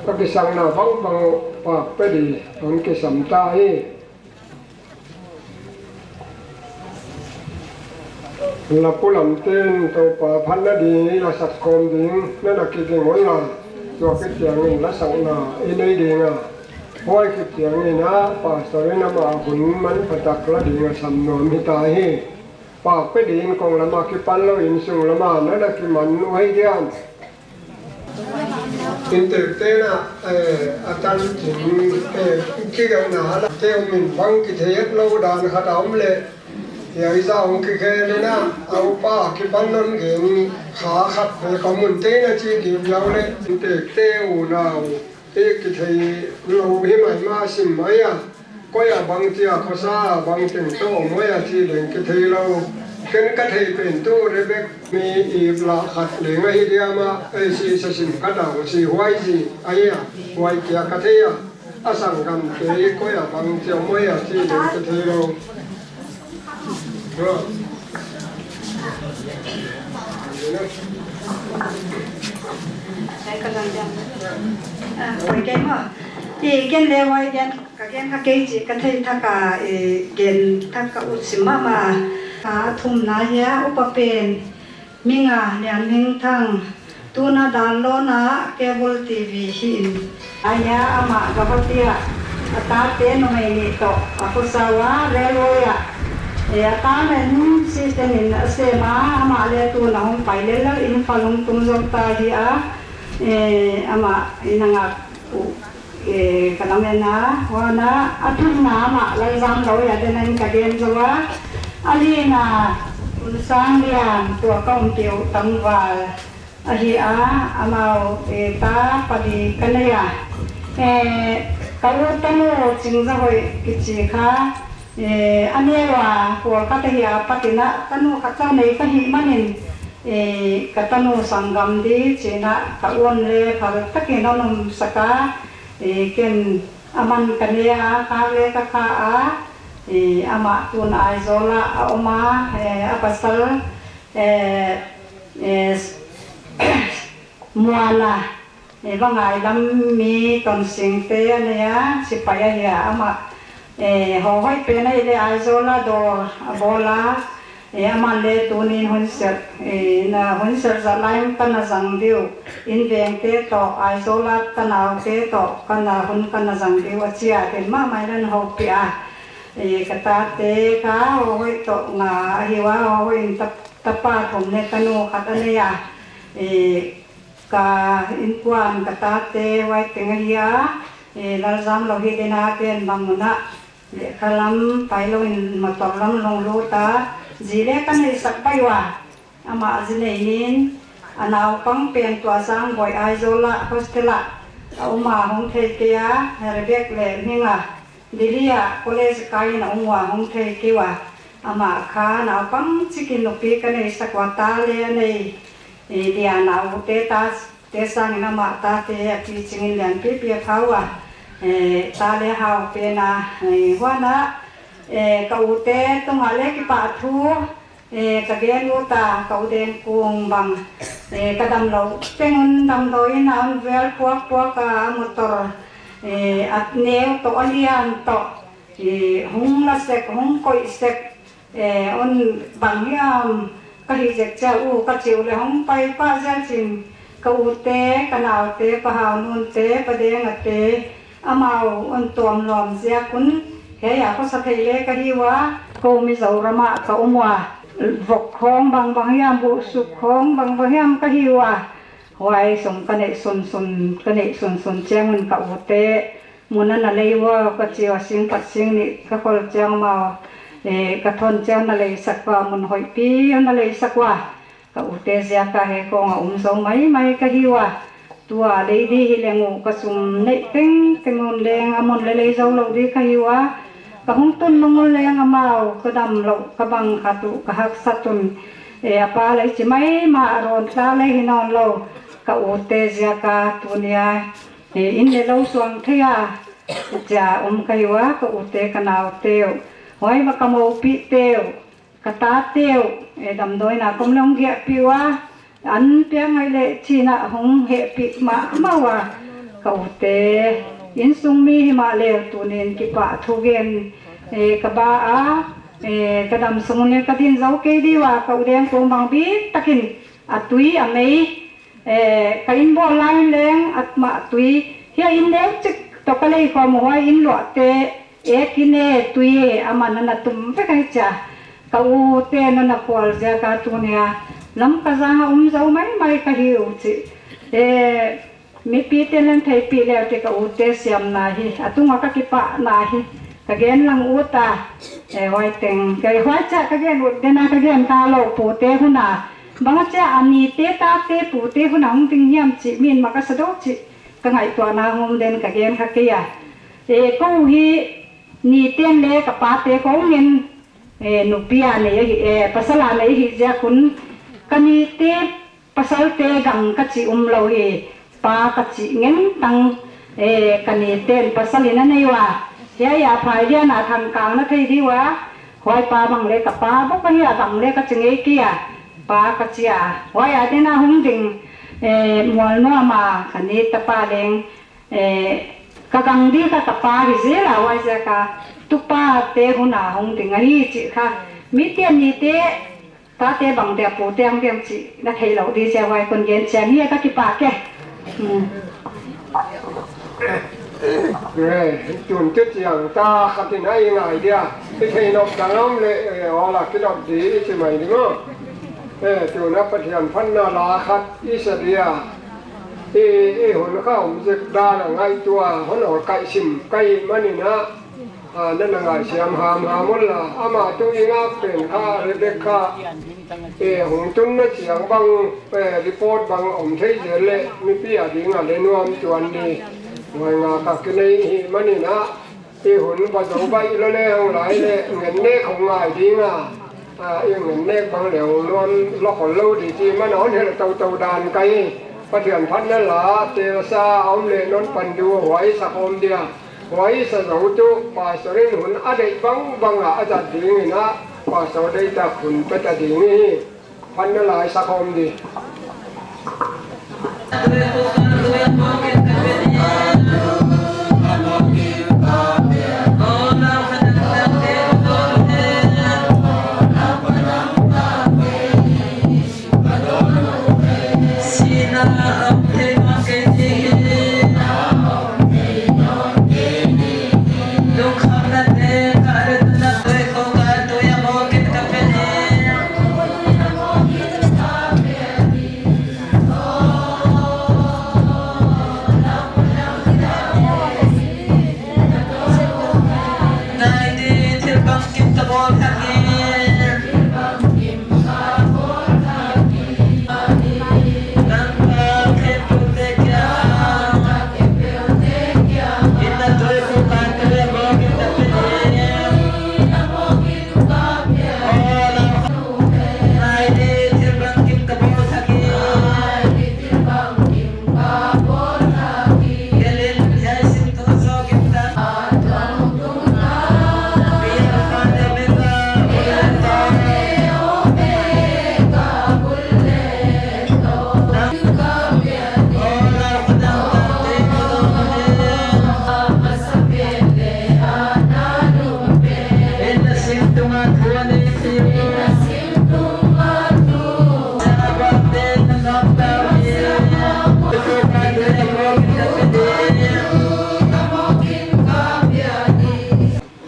Ka kisakna bangbang pa pe ding, hon kisam ta hi. Lapu lamte'n Toupa phatna ding i lasak khawm ding, na na kiging un la, tua khit chiangin lasakna i nei ding a. Huai khit chiangin a, pastor in amah hun manphatak la ding a sam nuam hita hi. Pa pe ding kong lam a kipan lou in sung lam a na na kiman uh hi diam. Inntekte'n a, eh, a tan chin, eh, kigelhna a la te um in bang kithei lou dan khat a om leh. Hiai zah hong kikhel in a, a upa kipan hon gen kha khat ve ka mun te'n a chi diu lou leh. Inntekte unau te kithei lou hi maimah sim mai a. Koi a bang chia khosa a bang teng toh om mai a chi leng kithei lou. Ken ka theih pen tu Rebek mi ip lah khat leng ahi diam a, ei si sa sim ka dau si huai zi ahi a, huai kia ka thei a. A sanggamte koi a bang chia om mai a chi leng kithei lou. Bro. Ai, ka zang diam. Ah, huai gen maw. I gen leh huai gen. Ka gen kha kei chih ka theih thak a, eh, gen thak ka ut sim mahmah. A thumna hi a, upa pen Minga Lianmingthang, tuna dan lou na cable T V hi in. Ahi a, amah Guwahati a, a tate numei nih toh a khosa ua railway a. Eh, a ta men sisten in a sem a, amah leh tuna hong pai lel lel in, Imphal hong tung zou ta hi a. Eh, amah in a ngak uh. Eh, ka lam en a, huan a, a thumna amah Lalzamlou a, dena in ka gen zou a. A lina, Hun Sang Lian, tua ka um kei uh tangval ahi a, amau, eh, ta pali ka nei a. Eh, ka u tanu Chingzahoih kichi kha, eh, a neu a, Kolkata hi a pat in a, tanu khat chauh nei ka hih manin, eh, ka tanu sanggam di, chi in a, ka u'n leh phal takin a num sak a, eh, ken aman ka ne a, khak leh ka kha a, eh, amah tun Aizawl a a om a, eh, a pasal, eh, eh, Muana, eh, Vangai lam mi Tonsingte a nei a, sipai ahi a, amah, eh, hou hoih pen ahihleh Aizawl a dawr a bawl a, eh, aman leh tunin hun serh, eh, na hun serh zat lai in ka na zang diu, in vengte toh, Aizawl a tanaute toh, ka na hun ka na zang diu a chi a, ken mahmah in a houpih a, eh, ka tate kha hou hoih toh nga ahi ua, hou hoih in tap tapa thum leh tanu khat a nei a, eh, ka innkuan ka tate huai teng ahi a, eh, Lalzamlou hi dena ken bang un a, lehkha lam pai lou in motor lam hong lut a, zi leh ka neihsak pai ua, amah zi nei in, a naupang pen tua Sangboi Aizawl a hostel a, a um a hong thei kei a, Rebek leh Minga, Delhi a college kai in a um ua hong thei kei ua, amah kha naupang chikin nupi ka neihsak ua ta leh a nei, eh, dia naute ta, te sangin amah tate a pi chingin lian pipi a pha ua, eh, ta leh hau pen a, eh, huan a, eh, ka ute tungah leh kipahthu, Eh, ka gen ut a, ka u Denkung bang, eh, ka damlou teng un damdawi in a hon vel puakpuak a, a motor, eh, a neu toh a lian toh, eh, hong la sek, hong koih sek, eh, hon bang hiam ka hih zek chia u ka chi uleh hong pai pah zel chin, ka ute, ka naute, Pa Haununte, Pa Dengate, amau hon tuam lawm ziak un, hiai a khosa thei leh ka hi ua, Kou Mizoram ah ka um ua, vok khawng bangbang hiam, buhsuk khawng bangbang hiam ka hi ua. Huai sung ka neih sunsun, ka neih sunsun chiang un ka ute mun a na lei ua, ka chi ua, sing khat sing nih ka khol chiang amau, eh, ka thon chiang na leisak ua, mun hoihpi a na leisak ua. Ka ute ziak a hiai khawng a um zou maimai ka hi ua. Tua lei di hi leng uh ka sum neih tengteng un leng a mun leh lei zou lou di ka hi ua. Ka hong tun nung un leng amau ka damlouh ka bang khat uh ka haksat un. Eh, a pa leh chi maimah a rawn tla leh hi nawn lou. Ka ute ziak a tuni a, eh, inn leh lou suang thei a chia um ka hi ua, ka ute ka naute uh. Huai ma ka moupihte uh. Ka tate uh, eh, damdawi in a kawm leh hong giahpih ua, an piak ngai leh chih in a hong hehpih mahmah ua. Ka ute, innsung mi himahleh tuni'n kipahthu gen, eh, ka ba a, eh, ka damsung un leng ka din zou kei di ua, ka u Dengkung bang bik takin a tui a mei, eh, ka inn bawl lai un leng amah tui, hiai inn neu chik toh ka lei khawm uh, huai inn luahte, eh, inn e tui e, amah in a na tum vek ahi chia. Ka ute in a na khual ziak a tuni a Lamka zang a um zou maimai ka hi uh chih. Eh, mipite'n leng theihpih leh uh chih ka ute siamna hi, a tung a ka kipahna hi. Ka gen lang ut a, eh, huai teng, ka huai chia ka gen ut den a ka gen kha lou, pute hun a. Bang a chia a nite tate pute hun a hong ding hiam chih min ma ka sa dou chih. Ka ngaihtuahna hong om den ka gen kha kei a. Eh, kou hi nite'n leh ka pate khawng in, eh, nupi a nei ahi, eh, pasal a nei ahi ziak un ka nite pasalte gang ka chih um lou hi, pa ka chih ngen tang, eh, ka nite'n pasal in a nei ua. Hiai a Phailian a Thangkang na thei di ua, huai pa bang leh ka pa bawk ahi a, bang leh ka chi ngei kei a, pa ka chi a. Huai a din a hong ding, eh, Mualnuam a ka ni tapa leng, eh, ka gang di kha ka pa hi zel a, huai ziak a tupate hun a hong ding ahi chih kha. Mite'n nite tate bang dia pute hong diam chih na theih lou di chia huai kon gen chiang hi a, ka kipak e. Hmm. Eh, tun tu chiang ta khat in a i ngai dia. I theih nop dang om leh, eh, awl a kidop di i chi mai ding aw. Eh, tun a Pathian phatna la khat i sa dia. I, i hun kha om zek dan a ngaihtuah hon awl kai sim kai man in a. Ah, na na ngaihsiam hamham un la. Amah tu i ngak pen kha, Rebecca, eh, hong tunna chiang bang, eh, report bang om thei zel leh, mipi a ding a leh nuam tuan di. Huai ngak a kinei hi man in a, i hun va zou baih lou leh hong lai leh, ngen nek hong ngai ding a. Ah, i ngen nek bang leh hong nuam lou khol lou di chih man a hon hilh toutou dan ka hi. Pathian phatna la, Teresa a om leh non pan du huai sa khawm dia. Huai sa zou tu, Pastor in hun a deih bangbang a a zat ding in a, Pastor deihtak hun pe ta ding hi. Phatna la i sa khawm di.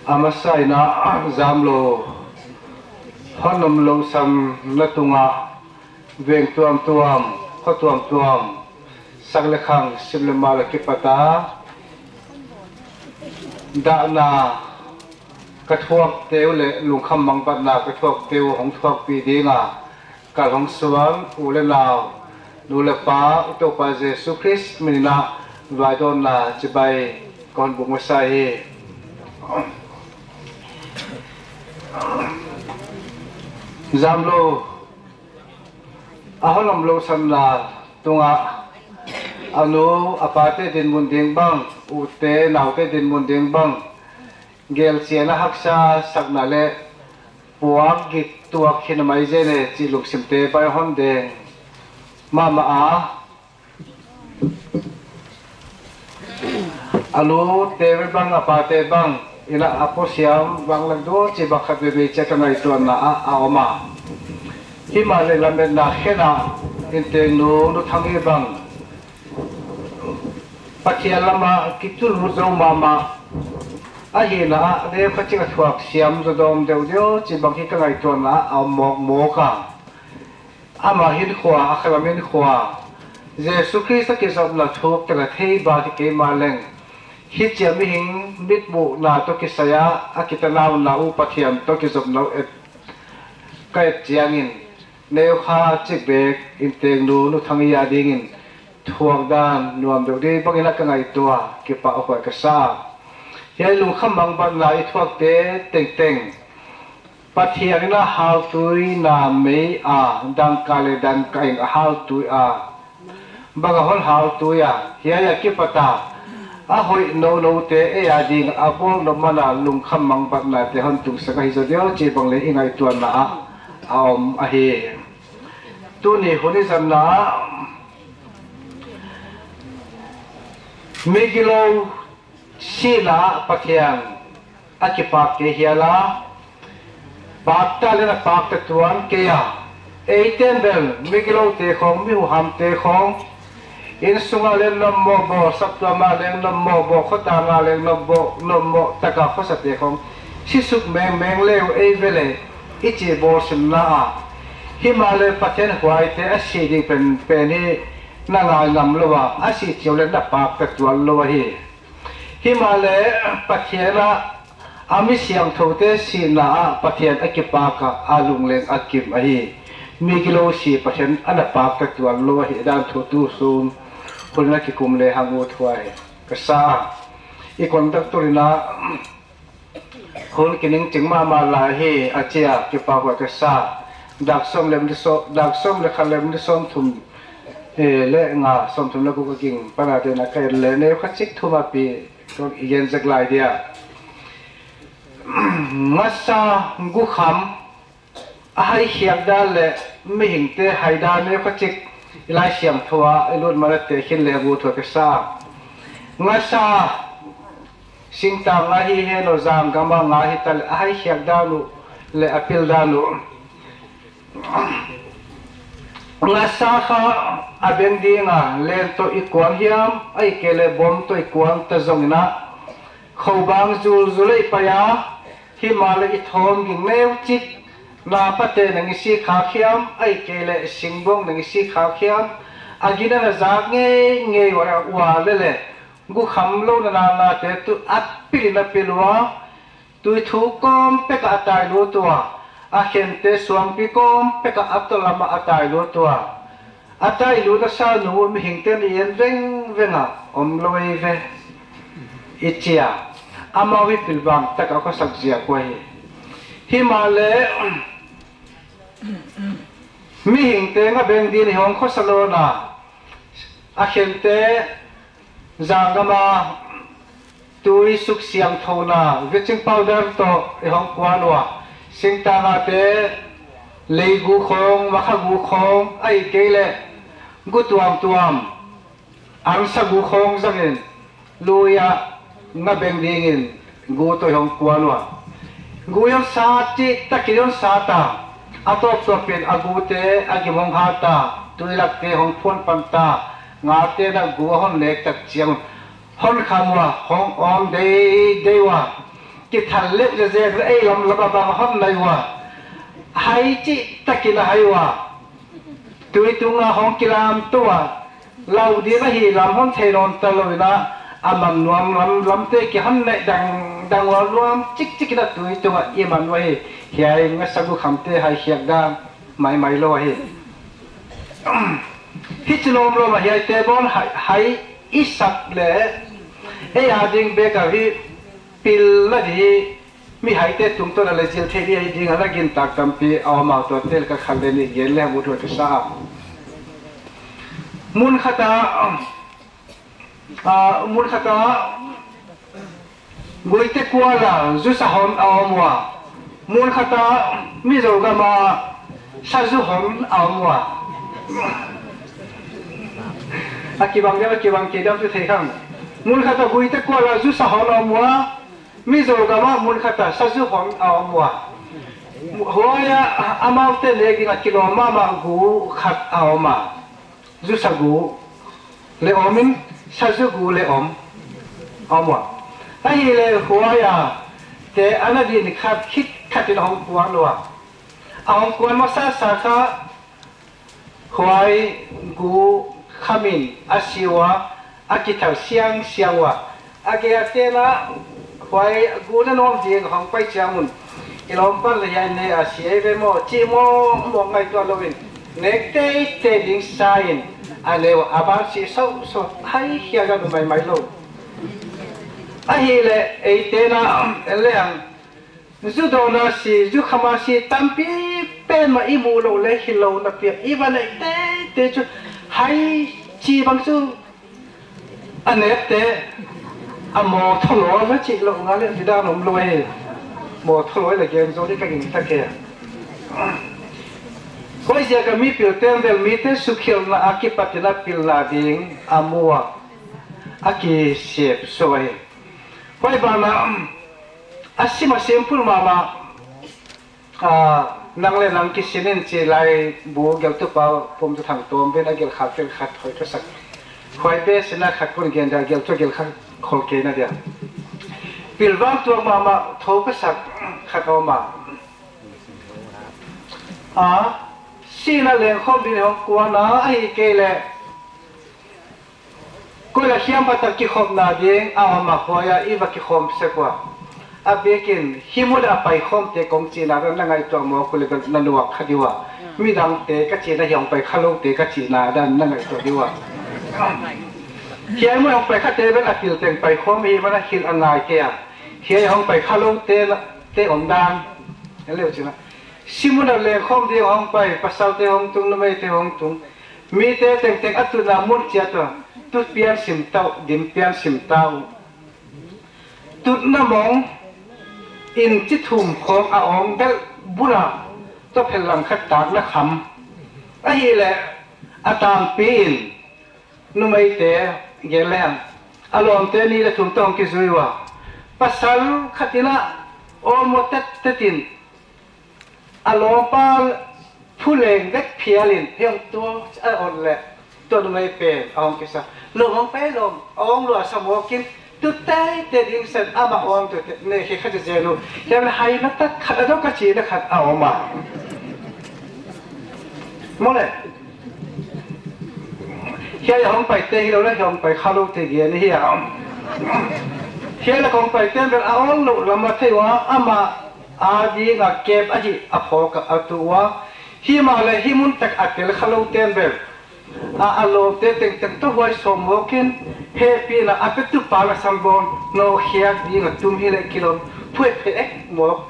A masa in a, Zamlou Hon om lousanna tungah veng tuamtuam, kho tuamtuam, sak leh khang, sim leh mal a kipat a, dahna ka thuakte uh leh lungkham mangbatna ka thuakte uh hong thuakpih ding a, kal hong suan u leh nau, nu leh pa, i Toupa Jesu Khrist min in a vaidawnna chibai ka hon buk masa hi. Zamlou a hon om lousanna tungah a nu a pate dinmun ding bang, ute naute dinmun ding bang, gelchianna, haksa sakna leh puak gik tuak hi na mai zen e chih lungsimte bai hon deng mahmah a. A nute bang, a pate bang in a, a posiam vang lak dou chih bang khat veve chia ka ngaihtuahna ah a om a. Himahleh lametna khen a, Intengnu Nu Thang Yi bang Pathian lam a kitu lut zou mahmah ahihna ah, neukhat chik a thuak siam zou dawm deuhdeuh chih bang hi ka ngaihtuahna ah a om mawkmawk a. Ama hinkhua, a khalam hinkhua, Jesu Khrist a kizopna thuk tak a thei bang hi kei mah leng, hichia mihing mitmuhna toh kisai a, a kitanauna uh Pathian toh kizopna uh et, ka et chiangin, neukhat chik bek Intengnu Nu Thang Yi a dingin thuak dan nuam deuh di bang in a ka ngaihtuah, kipahhuai ka sa. Hiai lungkham mangbatna i thuakte tengteng Pathian in a haltuina mei a, dangka leh dangka in a haltui a, bang a hon haltui a, hiai a kipat a, a hoih nounoute ei a ding a bawl nop man a lungkham mangbatnate hon tungsak ahi zaw diam chih bang leng i ngaihtuahna ah a om ahi. Tuni hun i zanna ah, migilou sihna ah Pathian a kipak kei hial a, pakta leh na pakta tuan kei a. Eite'n bel migiloute khong, mi huhamte khong, innsung ah leng nopmoh bawl, saptuam ah leng nopmoh bawl, khotang ah leng nopmoh, nopmoh tak a khosate khong si suk mengmeng le uh ei ve leh, i chih bawl simna a. Himahleh Pathian huaite a si ding pen, pen hi na ngai ngam lou a, a si chiang leh na pakta tuan lou ahi. Himahleh Pathian a, a mi siangthoute sihna ah Pathian a kipak a, a lungleng a kim ahi. Migilou si Pathian a na pakta tuan lou ahihdan thu tu sun hun a kikum lehang uthuai ka sa a. I conductor in a, hun kiningching mahmah lai hi, a chi a, kipahhuai ka sa. Dak sawm leh minute sawm, dak sawm leh khat leh minute sawmthum, eh, leh nga, sawmthum leh guk a ging pan a, tena ka en leh neukhat chik thum a pi, kong i gen zek lai dia. Ngasa gukham a haikhiak dan leh mihingte hai dan neukhat chik i Laisiangthou ah i lut man a te khin leh uthuai ka sa. Ngasa singtang a hi hen aw, zanggam a nga hita leh a haikhiak dan uh leh a pil dan uh. Ngasa kha a beng ding a, len toh i kuan hiam, ahihkeileh bom toh i kuan ta zongin a, khobang zulzul a i pai a, himahleh i thawm ging neuchik, napate nang i si khak hiam, ahihkeileh singbong nang i si khak hiam, a gina na zak ngeingei ua, ua leh leh, gukham lou na nanate tuh a pil in a pil ua, tuithu kawm pek a a tai lut ua, a khente suangpi kawm pek a a tawlam a a tai lut ua. A tai lut a sa nung uh mihingte'n i en vengveng a, om lou ei ve, i chi a. Amau hi pilvang tak a khosak ziak uh ahi. Himahleh mihingte nga beng ding in i hong khosa lou na, a khente zanggam a tui suk siangthouna bleaching powder toh i hong kuan ua, singtang a te leigu khong, makhagu khong, ahihkeileh gu tuamtuam, ansagu khong zangin, lui a nga beng dingin gu toh i hong kuan ua. Gu i hon sat chih takin i hon sat a, a tawptawpin a gute a gim hong hat a, tuilakte hong phuan pan ta, ngate'n a gu a hon nek tak chiang un hon kham ua, hong awm deidei ua, kithal leh zezen ei lamlam a bang hon nai ua. Hai chihtakin a hai ua. Tui tunga hong kilam tou a. Lau ding ahi lam hon thei nawn ta lou in a, a mang nuam lam, lamte kihon neih dangdang ua, nuam chikchik in a tui tunga i man uhi. Hiai ngasa gu khamte hai khiak dan maimai lou hi. Hichi lawmlawm a hiaite bawl hai, hai i sap leh, ei a ding bek a hi pilna di hi, mi haite tungtawn a leh zil thei di hi ding a, na gintak tampi a om a, tuate leh ka khat leh nih gen leng ut uh ka sa. Mun khat a, ah, mun khat a Guite kual a zu sa hon a om ua. Mun khat a Mizo gam a sa zu hon a om ua. A kibang diam, a kibang kei diam chu thei kha. Mun khat a Guite kual a zu sa hon a om ua. Mizo gam a mun khat a sa zu hon a om ua. Huai a amaute nek ding a kilawm mahmah gu khat a om a. Zu sa gu leh om in, sa zu gu leh om. Om ua. Ahihleh huai a te ana din khat khit khat in a hong kuan ua. A hong kuan masa sa kha huai gu kham in a si ua, a kithal siangsiang ua. A gei a te'n a, huai gu na nuam ding hong pai chiang un. I lawmpan leh hiai ne a si ei ve maw, chih mawngmawng ngaihtuah lou in. Nek teitei ding sa in, a ne ua, a ban si sousou, hai hiai a nu maimai lou. Ahihleh, eite'n a, en leng, zu dawn a si, zu kham a si, tampi pen mah i muh lou leh hilou na piak, i va nek teitei chu, hai chi bang chu, a nekte, a maw thou lou, na chih lou ngal leh, di dan om lou e. Maw thou lou leh gen zou di ka gingta kei a. Huaiziak a mi pilte'n bel mite sukhelhna akipat in a pilna ding a mu a, a kisep sou e. Huai ban ah, a sim a simple mahmah. Ah, nang leh nang kisin in chi lai bu gelhtu pa Pumtuthang Tawmvin a gelh khat, gelh khat hoih ka sak. Huai bek sin a khat kon gen dia, gelhtu gelh khat khol kei na dia. Pilvang tuak mahmah thou ka sak khat om a. Ah, sihna leng khawm ding hong kuan a, ahihkeileh koi la hiam phat a kikhopna ding a om a, huai a i va kikhawm sek ua. A biakin, hi mun a paikhawmte kong chihna dan na ngaihtuah maw, kule na nuak kha di ua. Midangte ka chihna hiai hong pai kha loute ka chihna dan na ngaihtuah di ua. Hiai mun hong pai khate bel a pil teng paikhawm hi mana hilh a ngai kei a. Hiai hong pai kha loute na, te omdan. En leh chin a. Sih mun a leng khawm ding hong pai, pasalte hong tung, numeite hong tung. Mite tengteng a tutna mun chiat ua, tut pian sim ta uh, dim pian sim ta uh. Tutna mong in chi thum khawng a om bel bul a, tua phelh lang khat takna kham. Ahihleh a tampi in numeite gen leng, a lawmte nih leh thum toh hong kizui ua. Pasal khat in a awlmoh tettet in a lawmpa phuleng vek phial in, hiong tua a on leh, tua numei pen a hong kisa. Lawm hong pai lawm, a hong luah sa mawk in, tu teitei ding sen amah a hong tu te, ne khi kha zen uh. Hiam leh hai na tak khat a dok ka chihna khat a om a. Maw leh. Hiai a hong paite hilou leh, hiai hong pai kha loute gen hi a. Hiai leh hong paite'n bel a awl lou lam a thei ua, amah a ding a kep ahi a phawk a tu ua. Himahleh hi mun tak a tel kha loute'n bel, a, a lawmte tengteng toh huai sawm mawk in, hehpihna a petu pa leh sam bawn, no khiak ding a tum hileh kilawm, phuai phe ek mawk.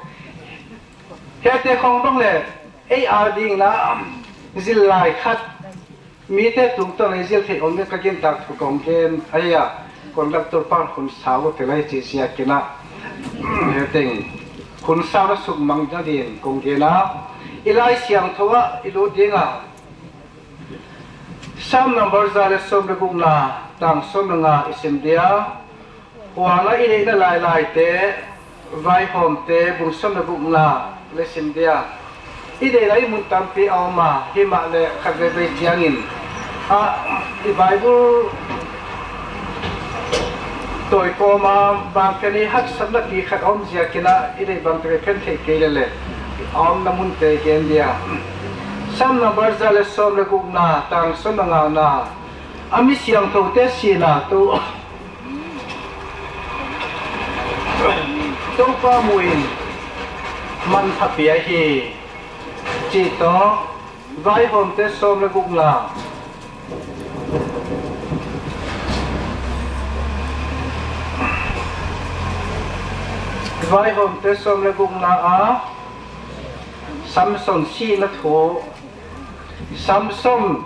Hiaite khawng bang leh, ei a ding na, zil lai khat, mite tungtawn a i zil theih om ding ka gintak thu kong gen ahi a, conductor pan hun sau te lai chi ziakin a, hiai teng hun sau na suk mang ding in kong gen a, i Laisiangthou ah i lut ding a, Sam number za leh sawm leh gukna, tang sawm leh nga i sim dia, Huan a i deihna lailaite, Vaihawmte, bung sawm leh gukna leh sim dia. I deihna i mun tampi a om a, himahleh khatvei chiangin, a, i Bible tawi kawm a, bangte ni haksatna pi khat om ziakin a, i deih bangte phen theih kei leh leh. A omna munte gen dia. Sam number za leh sawm leh gukna, tang sawm leh ngana. A mi siangthoute sihna tu Toupa muin mantha pia hi. Chih toh, Vaihawmte sawm leh gukna. Vaihawmte sawm leh gukna a Samson sihna thu. Samson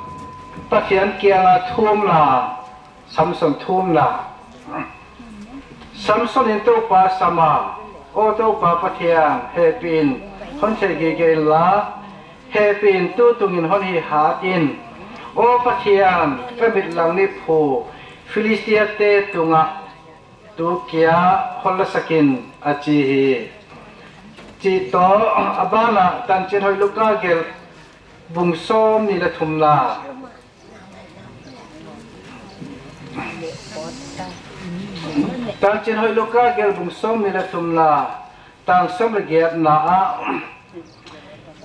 Pathian kianga thumna. Samson thumna. Samson in Toupa sam a, "Aw Toupa Pathian, hehpih in hon theih gige inla, hehpih in tutungin hon hihhat in. Aw Pathian, ka mitlang ni phu Philistiate tungah tu kia hon lasak in," a chi hi. Chih toh, a banah Tanchinhoih Luka gelh bung sawmnih leh thumna. Tanchinhoih Luka gelh bung sawmnih leh thumna, tang sawm leh giatna ah,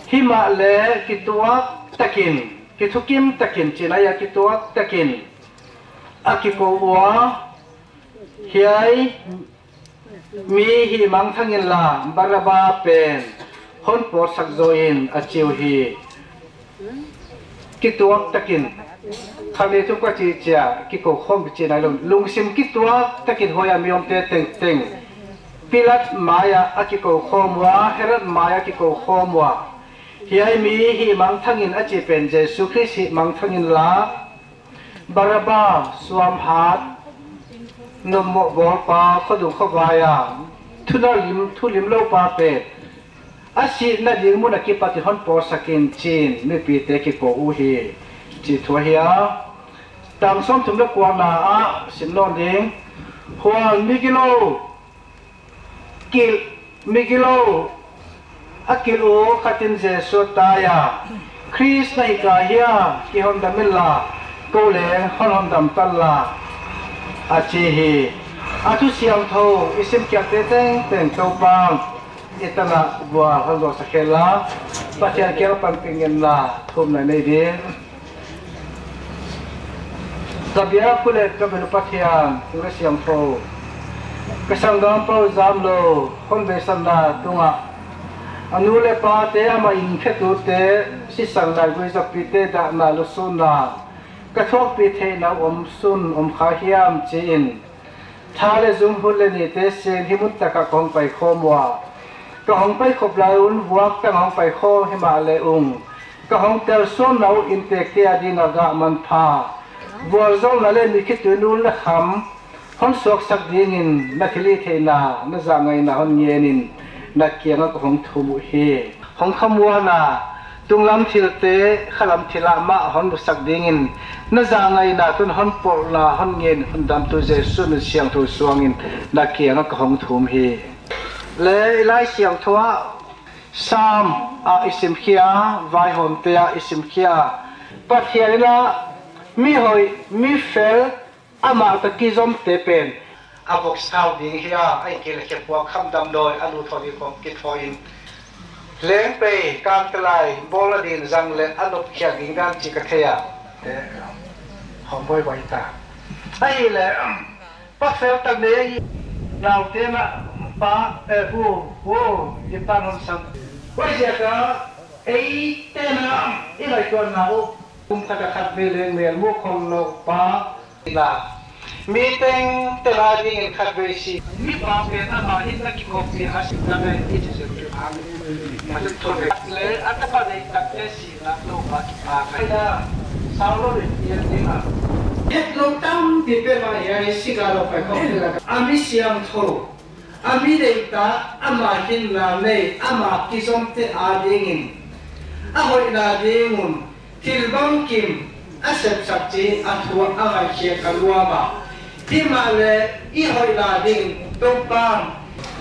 himahleh kituak takin, kithukim takin, chihna ahi a, kituak takin a kikou ua, hiai mi hihmangthang inla, Baraba pen hon pawtsak zaw in, a chi uhi. Kituak takin, khat nih thu ka chih chia, kikou khawm chihna lou. Lungsim kituak takin huai a mi omte tengteng Pilat mai ah a kikou khawm ua, Herod mai ah a kikou khawm ua. Hiai mi hihmangthang in a chih pen Jesu Khrist hihmangthang inla, Baraba, suamhat, nommoh bawlpa, khuadung khuavai a thulim, thulim loupa pen a sihna ding mun a kipat in hon pawtsak in, chiin mipite kikou uhi, chih thu ahi a. Tang sawmthum leh kuana ah sim nawn ding. Huan mi gilou, kilh, mi gilou a kilh uh khat in Jesu a tai a, "Khrist na hi ka hia? Kihondam inla, kou leng hon hondam tan la," a chi hi. A thu siangthou i simkhiakte tengteng Toupa'n i tan ah vual hon zawsak hen la, Pathian kiang panpih ngenna thumna nei ding. Ka biak uh leh ka bel uh Pathian, thu leh siangthou, ka sanggampa uh Zamlou hon beisakna tungah, a nu leh pate, amah inn khetute, sisan laigui zapite dahna lusunna, ka thuakpih theihna uh omsun om kha hiam chiin, tha leh zung, hun leh nite seng hi mun takah ka hong pai khawm ua. Ka hong pai khop lai un vuak tang hong pai khawm himahleh ung, ka hong kalsuanna uh inntekte ading a gah manpha, vualzawlna leh mi khitui in ul leh kham hon suaksak dingin na thilhihtheihna, na zahngaihna hon ngen in na kiangah ka hong thum uhi. Hong khamuanna, tunglam thilte khalam thil ah mah hon musak dingin, na zahngaihna tun hon pawlna hon ngen, hondamtu Jesu min siangthou suangin na kiangah ka hong thum hi. Leh i Laisiangthou ah, Sam ah i simkhia, Vaihawmte ah i simkhia, Pathian in a mi hoih, mi fel, amah toh kizomte pen a vok sau ding hi a, ahihkeileh khepuak kham damdawi a lut thou ding khawng kithawi in, leng pei, kangtalai, bawlna din zang leh a nop khiak ding dan chih ka thei a. Eh, hong buaibuai ta. Ahihleh, pa fel tak leh, naute'n a pa, eh, pu, pu, i pa hon sam. Huaiziak a, eite'n a, i ngaihtuahna uh, kum khat a khatvei leng mel mu khol lou pa, la. Mi tengteng adingin khatvei si. Mi pa pen amah in a kikawkpih a sihna leh i chi zel tu hang. Matu thon leh a tapa nei takte sihna lou pa kipak. Aina, sau lou leh pian ding a. Hetlou tampi pen mah hiai sika lou pai khawm leh. A mi siangthou. A mi deihtak, ama hinna nei, ama kizomte adingin a hoihna ding un thil bangkim a sepsak chih a thu a ngaihkhiak ka nuam a. Himahleh i hoihna ding Toupa'n,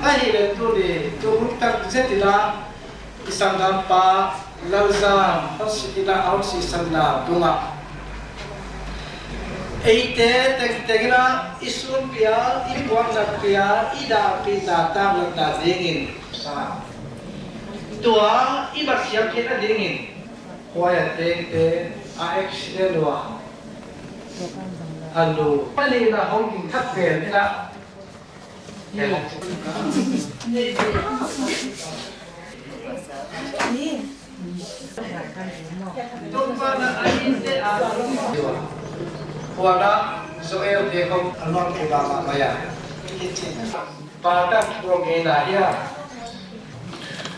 ahihleh tuni, tu hun tak zet in a, i sanggampa Lalzang hon si, i na hon sihsanna tungah, eite tengteng in a, i sunpi a, i puaknatpi a, i dahpihna tanglatna dingin sa. Tua i bat siam theihna dingin, huai a tengte a accident ua, a lu. Panina hong ding thak pen in a. Huan a Joel te khong a luang kei mahmah a. Pa tan kibang ngei na hia.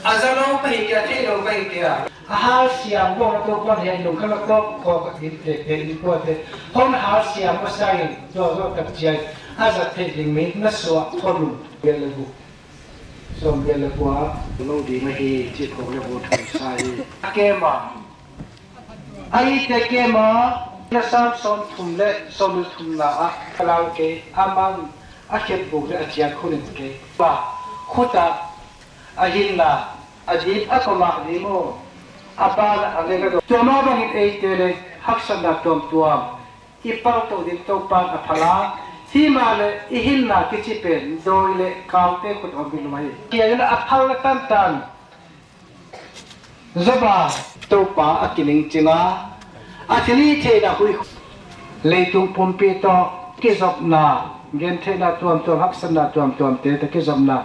A za lou ka hi kei a, theih lou ka hi kei a. A hal siam bang a Toupan hiai lungkhamna tawp khawng a ding te te in kuate. Hon hal siam masa in, tua zawh tak chiang a zat theih ding mi na suak khawm un. Bial le bu. Sawm bial le kua. Lou ding ahi, chih khawng le bu thum sa hi. A kem a. A ite kem a, na sam sawm thum le sawm thum na a, ka lau kei, a mang, a khet buk le a chiat khun in kei. Pa, khut a, a hinna, a dip, a koma di mo, a pa na a le ka do. Tua mah bangin eite le, haksatna tuamtuam, i paltou ding Toupan a phal a, himahleh i hinna kichi pen, dawi le kaute khut om hi lou hi. Kia in a phal le tantan, Job a Toupa a kiningching a, a thilhihtheihna hui, leitung pumpi toh kizopna, gentheihna tuamtuam, haksatna tuamtuam te toh kizopna,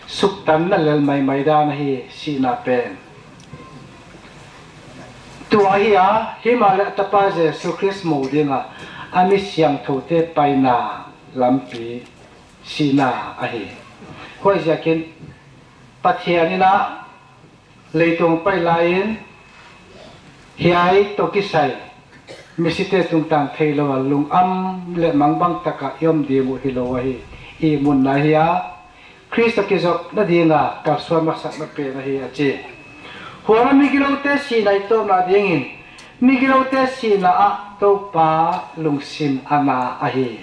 suktanna lel maimai dan ahi sihna pen. Tua ahi a, himahleh a Tapa Jesu Khrist mu ding a, a mi siangthoute paina lampi sihna ahi. Huaiziakin Pathian in a leitung pai lai in, hiai toh kisai, misite tungtang theilou a lungam le mangbang taka i om ding uh hilou ahi, i munna ahi a, Khrist toh kizopna ding a kalsuan masakna pen ahi a chi. Huan a migiloute sihna i tawpna dingin, migiloute sihna ah Toupa lungsim a na ahi.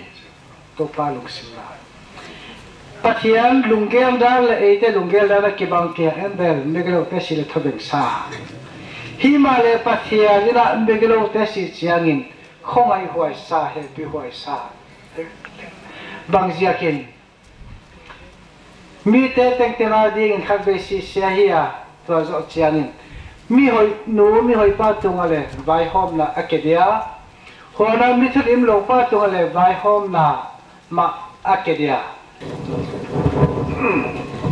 Toupa lungsim na. Pathian lunggel dan le eite lunggel dan a kibang kia en bel, migiloute sih le thobeng sa. Himahleh Pathian in a migiloute sih chiangin, khongai huai sa, hehpih huai sa. Bangziakin, mite tengteng a dingin khatvei sih sia hi a, tua zoh chiangin, mi hoih nu, mi hoih pa tung a le vaihawmna a ke dia. Huan a mi thulimlou pa tung a le vaihawmna mah a ke dia.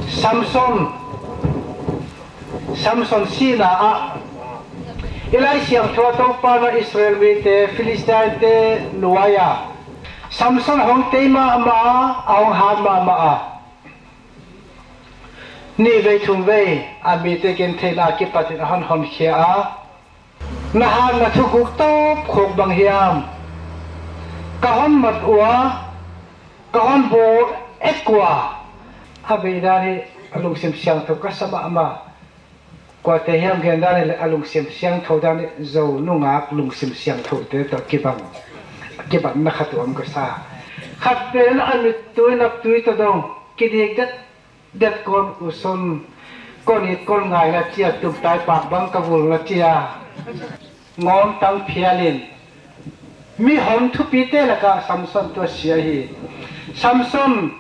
Samson, Samson sihna ah, i Laisiangthou a Toupan a Israel mite, Philistine te nuai a, Samson hong tei mahmah a, a hong hat mahmah a. Nih vei thum vei, a mite gentheihna kipat in a hon honkhia a. Na hatna thuguk tawp khawk bang hiam? Ka hon mat ua, ka hon bawl ek ua. A bei dan hi a lungsim siangthou ka sa mahmah. Kuate hiam gen dan hi le a lungsim siangthou dan hi Zo nungak lungsim siangthoute toh kibang. Kibatna khat om ka sa. Khat pen a mittui naptui toh dong kidik det det kon usun, kon it kon ngaina chia, tumtai pak bang ka vulna chia. Ngawm tang phial in. Mi hon thupite laka Samson tua sia hi. Samson,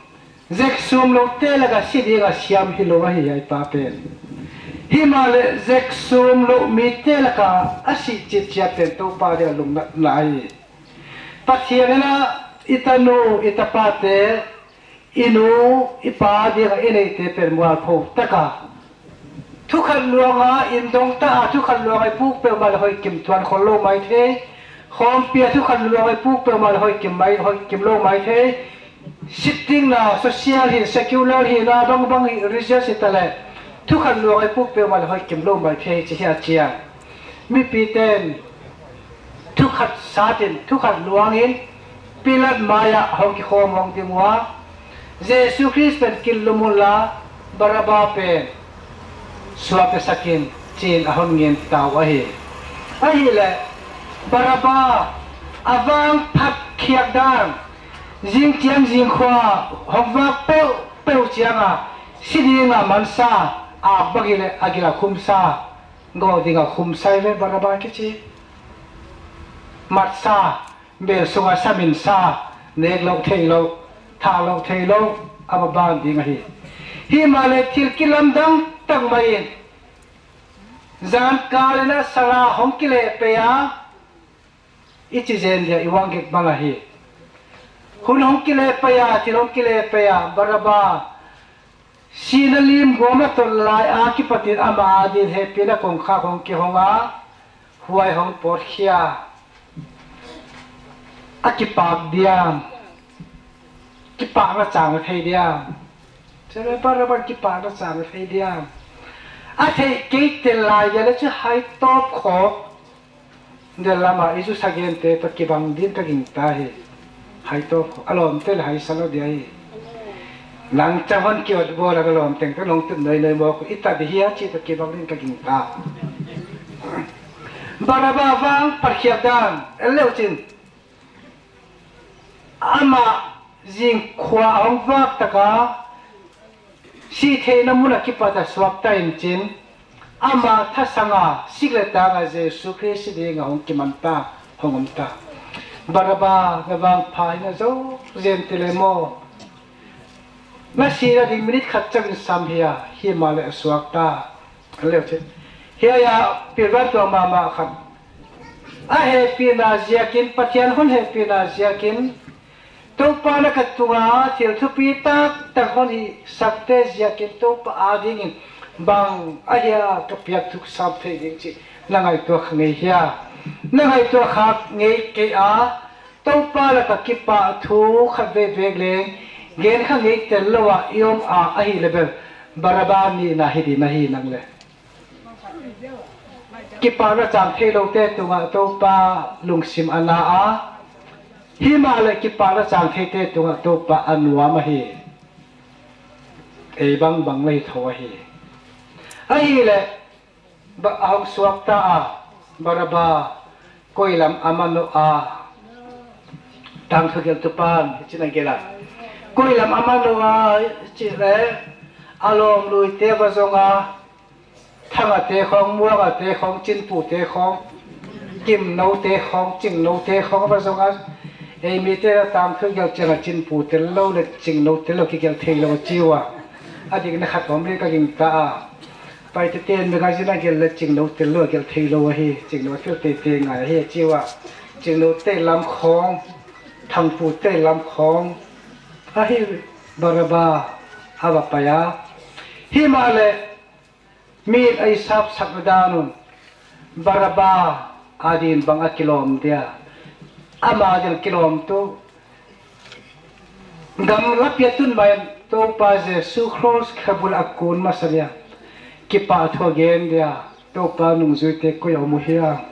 zek sumloute laka si ding a siam hilou ahi hiai pa pen. Himahleh zek sumlou mite laka a sih chitchiat pen Toupa dia lungnatna ahi. Pathian in a i tanu, i tapate, i nu, i pa dia i neite pen mualpho taka thu khat luang a, indong ta a thu khat luang a i puk peuhmah le hoih kim tuan khollou maithei. Khawmpi a thu khat luang a i puk peuhmah le hoih kim mai, hoih kimlou maithei. Sitting na, social hi, secular hi, na bangbang hi, religious hi ta le, thu khat luang a i puk peuhmah le hoih kimlou maithei chi hi a chia. Mipiten thu khat sat in, thu khat luang in, Pilat mai ah hong kikhawm hong ding ua, Jesu Khrist pen kinlum unla, Baraba pen suakta sak in, chiin a hon ngen ta uh ahi. Ahihleh, Baraba a vangphat khiak dan, zingchiang zingkhua hong vak peuhpeuh chiang a, si ding a mansa, ak bang hileh a gil a khumsa, gawh ding a khumsa ve Baraba kichi. Matsa, bel sung a sa minsa, nek louh theih louh, thah louh theih louh, a va ban ding ahi. Himahleh thil kilamdang tak mai in, Zan kal in a sara hong kile pei a, i chi zen dia i uang gik bang ahi. Hun hong kile pei a, thil hong kile pei a, Baraba sihna lim guam a tol lai a kipat in ama adin hehpihna kongkhak hong kihong a, huai hong pawt khia. A kipak diam. Kipakna chang a thei diam. Chale Baraba kipakna chang a thei diam. A theih kei tel lai dia leh chu hai tawp khawk. Del lam a i zu sa gente toh kibang din ka gingta hi. Hai tawp khawk. A lawmte leh hai sa lou dia hi. Nang chauh hon kiot bawl a ka lawm teng toh nong tut noinoi mawk uh i ta di hia chih toh kibang din ka gingta. Baraba vang phat khiak dan. En leu chin. Amah zing khua a hong vak tak a, sih theihna mun a kipat a suakta in chin, amah thasang a, sik leh tang a Jesu Khrist ding a hong kiman ta, hong om ta. Baraba, na vangpha in a zou zen ti leh maw. Na sihna ding minute khat chauh in sam hia, himahleh a suakta. Leu chin. Hiai a pilvang tuak mahmah khat. A hehpihna ziakin, Pathian hon hehpihna ziakin, Toupa na ka tunga thil thupi taktak hon hihsakte ziakin Toupa adingin bang ahia ka piak thuk sam thei ding chih na ngaihtuah kha ngei hia? Na ngaihtuah kha ngei kei a, Toupa lak a kipahthu khatvei vek leng gen kha ngei tel lou a i om a, ahihleh bel Baraba nihna hi ding ahi nang leh. Kipakna chang theiloute tungah Toupa lungsim a na a, himahleh kipakna chang theite tungah Toupa a nuam ahi. Ei bangbang leh thou ahi. Ahihleh Ba-, a hong suakta a, Baraba, koi lam a man uh a. Tangthu gelhtu pan, hichi'n a gelh a. Koi lam a man uh a, chih leh, a lawmluite va zong a, Thangate khawng, Muangate khawng, Chinpute khawng, Kimnoute khawng, Chingnoute khawng va zong a. Ei mite a tangthu gelh chiang a Chinpu tel lou leh Chingno tel lou kigelh theilou chi ua. A dikna khat om leh ka gingta a. Paite ten magazine a gelh leh Chingno tel lou a gelh theilou ahi, Chingno thil teitei ngai ahi chi ua. Chingnote lam khawng, Thangpute lam khawng ahi. Baraba a va pai a. Himahleh mi'n a i sapsakna dan un Baraba adin bang a kilawm dia. Ama adin kilawmtu Gamla piattun mai Toupa Jesu Khrist khabul a kun masa dia, kipahthu a gen dia, Toupa nungzuite koi a om uh hia?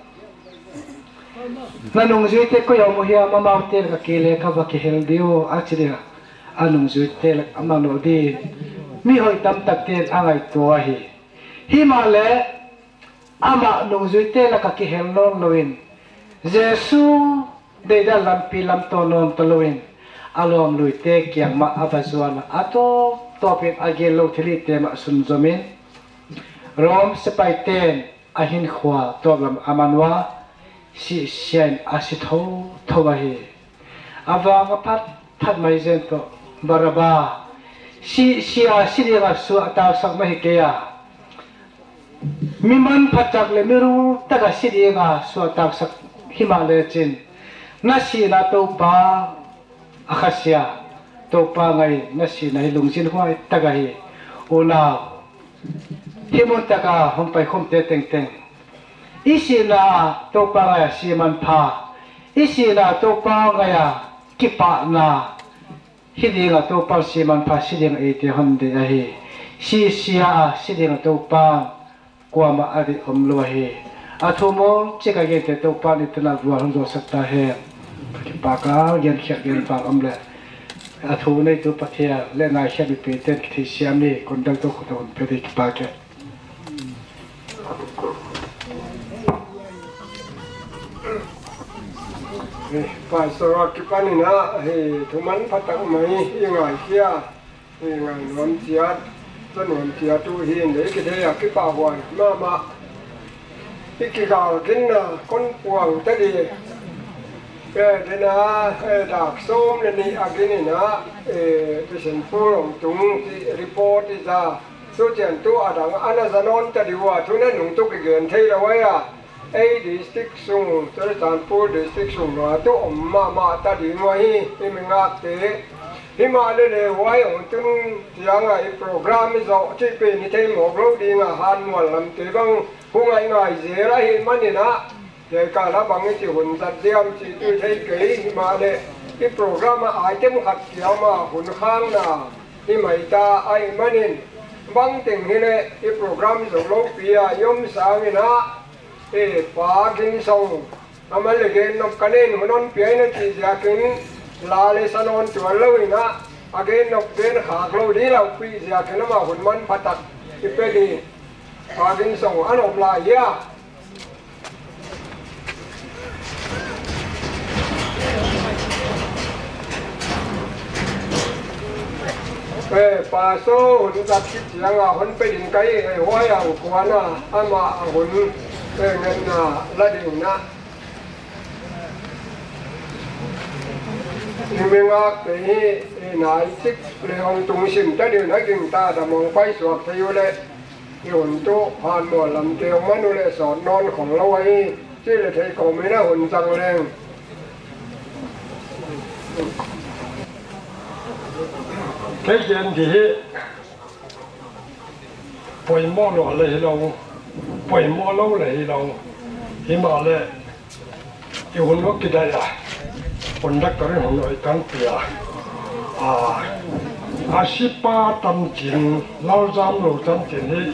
Na nungzuite koi a om uh hia? Amaute lak a kei leng ka va kihel di uh, a chi dia. A nungzuite lak a mang lou di. Mi hoih tamtakte'n a ngaihtuah hi. Himahleh amah nungzuite lak a kihel nawn louin, Jesu deihdan lampi lam tou nawn ta louin, a lawmluite kiang mah a va zuan a, a tawptawpin a gel lou thilhihte mah sunzomin, Rom sepaite'n a hinkhua tawp lam a man ua, sihsiain a si thouthou ahi. A vang a phatphat mai zen toh, Baraba, sihsia si ding a suahtaksak mah hi kei a, mi manpha tak leh mi rul tak a si ding a suahtaksak himahleh chin, na sihna Toupa a khasia, Toupa ngai na sihna hi lungzinhuai tak ahi. Unau, hi mun tak a hong paikhumte tengteng, i sihna Toupa ngai a si manpha, i sihna Toupa ngai a kipahna hi ding a, Toupa si manpha si ding a eite hon deih ahi. Sihsia a si ding a Toupa kuamah a deih omlou ahi. A thu mawl chik a gente Toupa'n i tungah vual hon zawlsak ta hen. Kipak a, gen khiak gen vang om leh, a thu neitu Pathian leh ngaikhiak mipite'n kitheisiam ni, kon dang toh khut a hon pe di. Kipak e. Eh, Pastor a kipan in a, eh, thuman phatak mai i ngaikhia. Eh, ngai nuam chiat, ta nuam chiat uh hi in leh kithei a kipahhuai mahmah. I kigal ginna kon puang ta di. Eh, dena, eh, dak sawm leh nih a gin in a, eh, Bisenpur hong tung chih report i za. Tuchiang tu a dang ana za nawn ta di ua, tuni nung tu kigen thei lou ahi a. Ei district sung, Churachandpur district sung nua tu om mahmah ta di ua hi, i mi ngakte. Himahleh leh huai hong tun chiang a i program i zoh chih pen i thei mawk lou ding a, Hanmual lam te bang hong ngaingai zel ahih manin a, hiai kal a bang i chi hun zat diam chih tu thei kei, himahleh i program a item khat kia om a, hun khangna hi mai ta ahih manin, bangteng hileh i program zou lou pi a i om sangin a, e, Pa Ginsong, amah leh gen nop ka nen hun hon pia in a chih ziakin, la leh sa nawn tuan lou in a, a gen nop gen khak lou di lou pi ziakin amah hun manphatak i pe di. Pa Ginsong ana om lai hia. Eh, Pa Sou, hun zat khit chiang a hon pe ding ka hi, eh, huai a kuan a, amah a hun, eh, ngenna la ding na. I mi ngakte hi, eh, nai chik leh hong tungsim ta ding na, gingta dam hong paisuak thei uleh. I hun tu Hanmual lam te om man uleh sawt nawn khong lou ahi, chih leh thei kawm in a hun zang leng. Kei gen di hi, poimoh lou leh hilou, poimoh lou leh hilou. Himahleh, i hun lou kidai a, conductor in hun lou i kan pia. A, a sipa tanchin, Lalzamlou tanchin hi,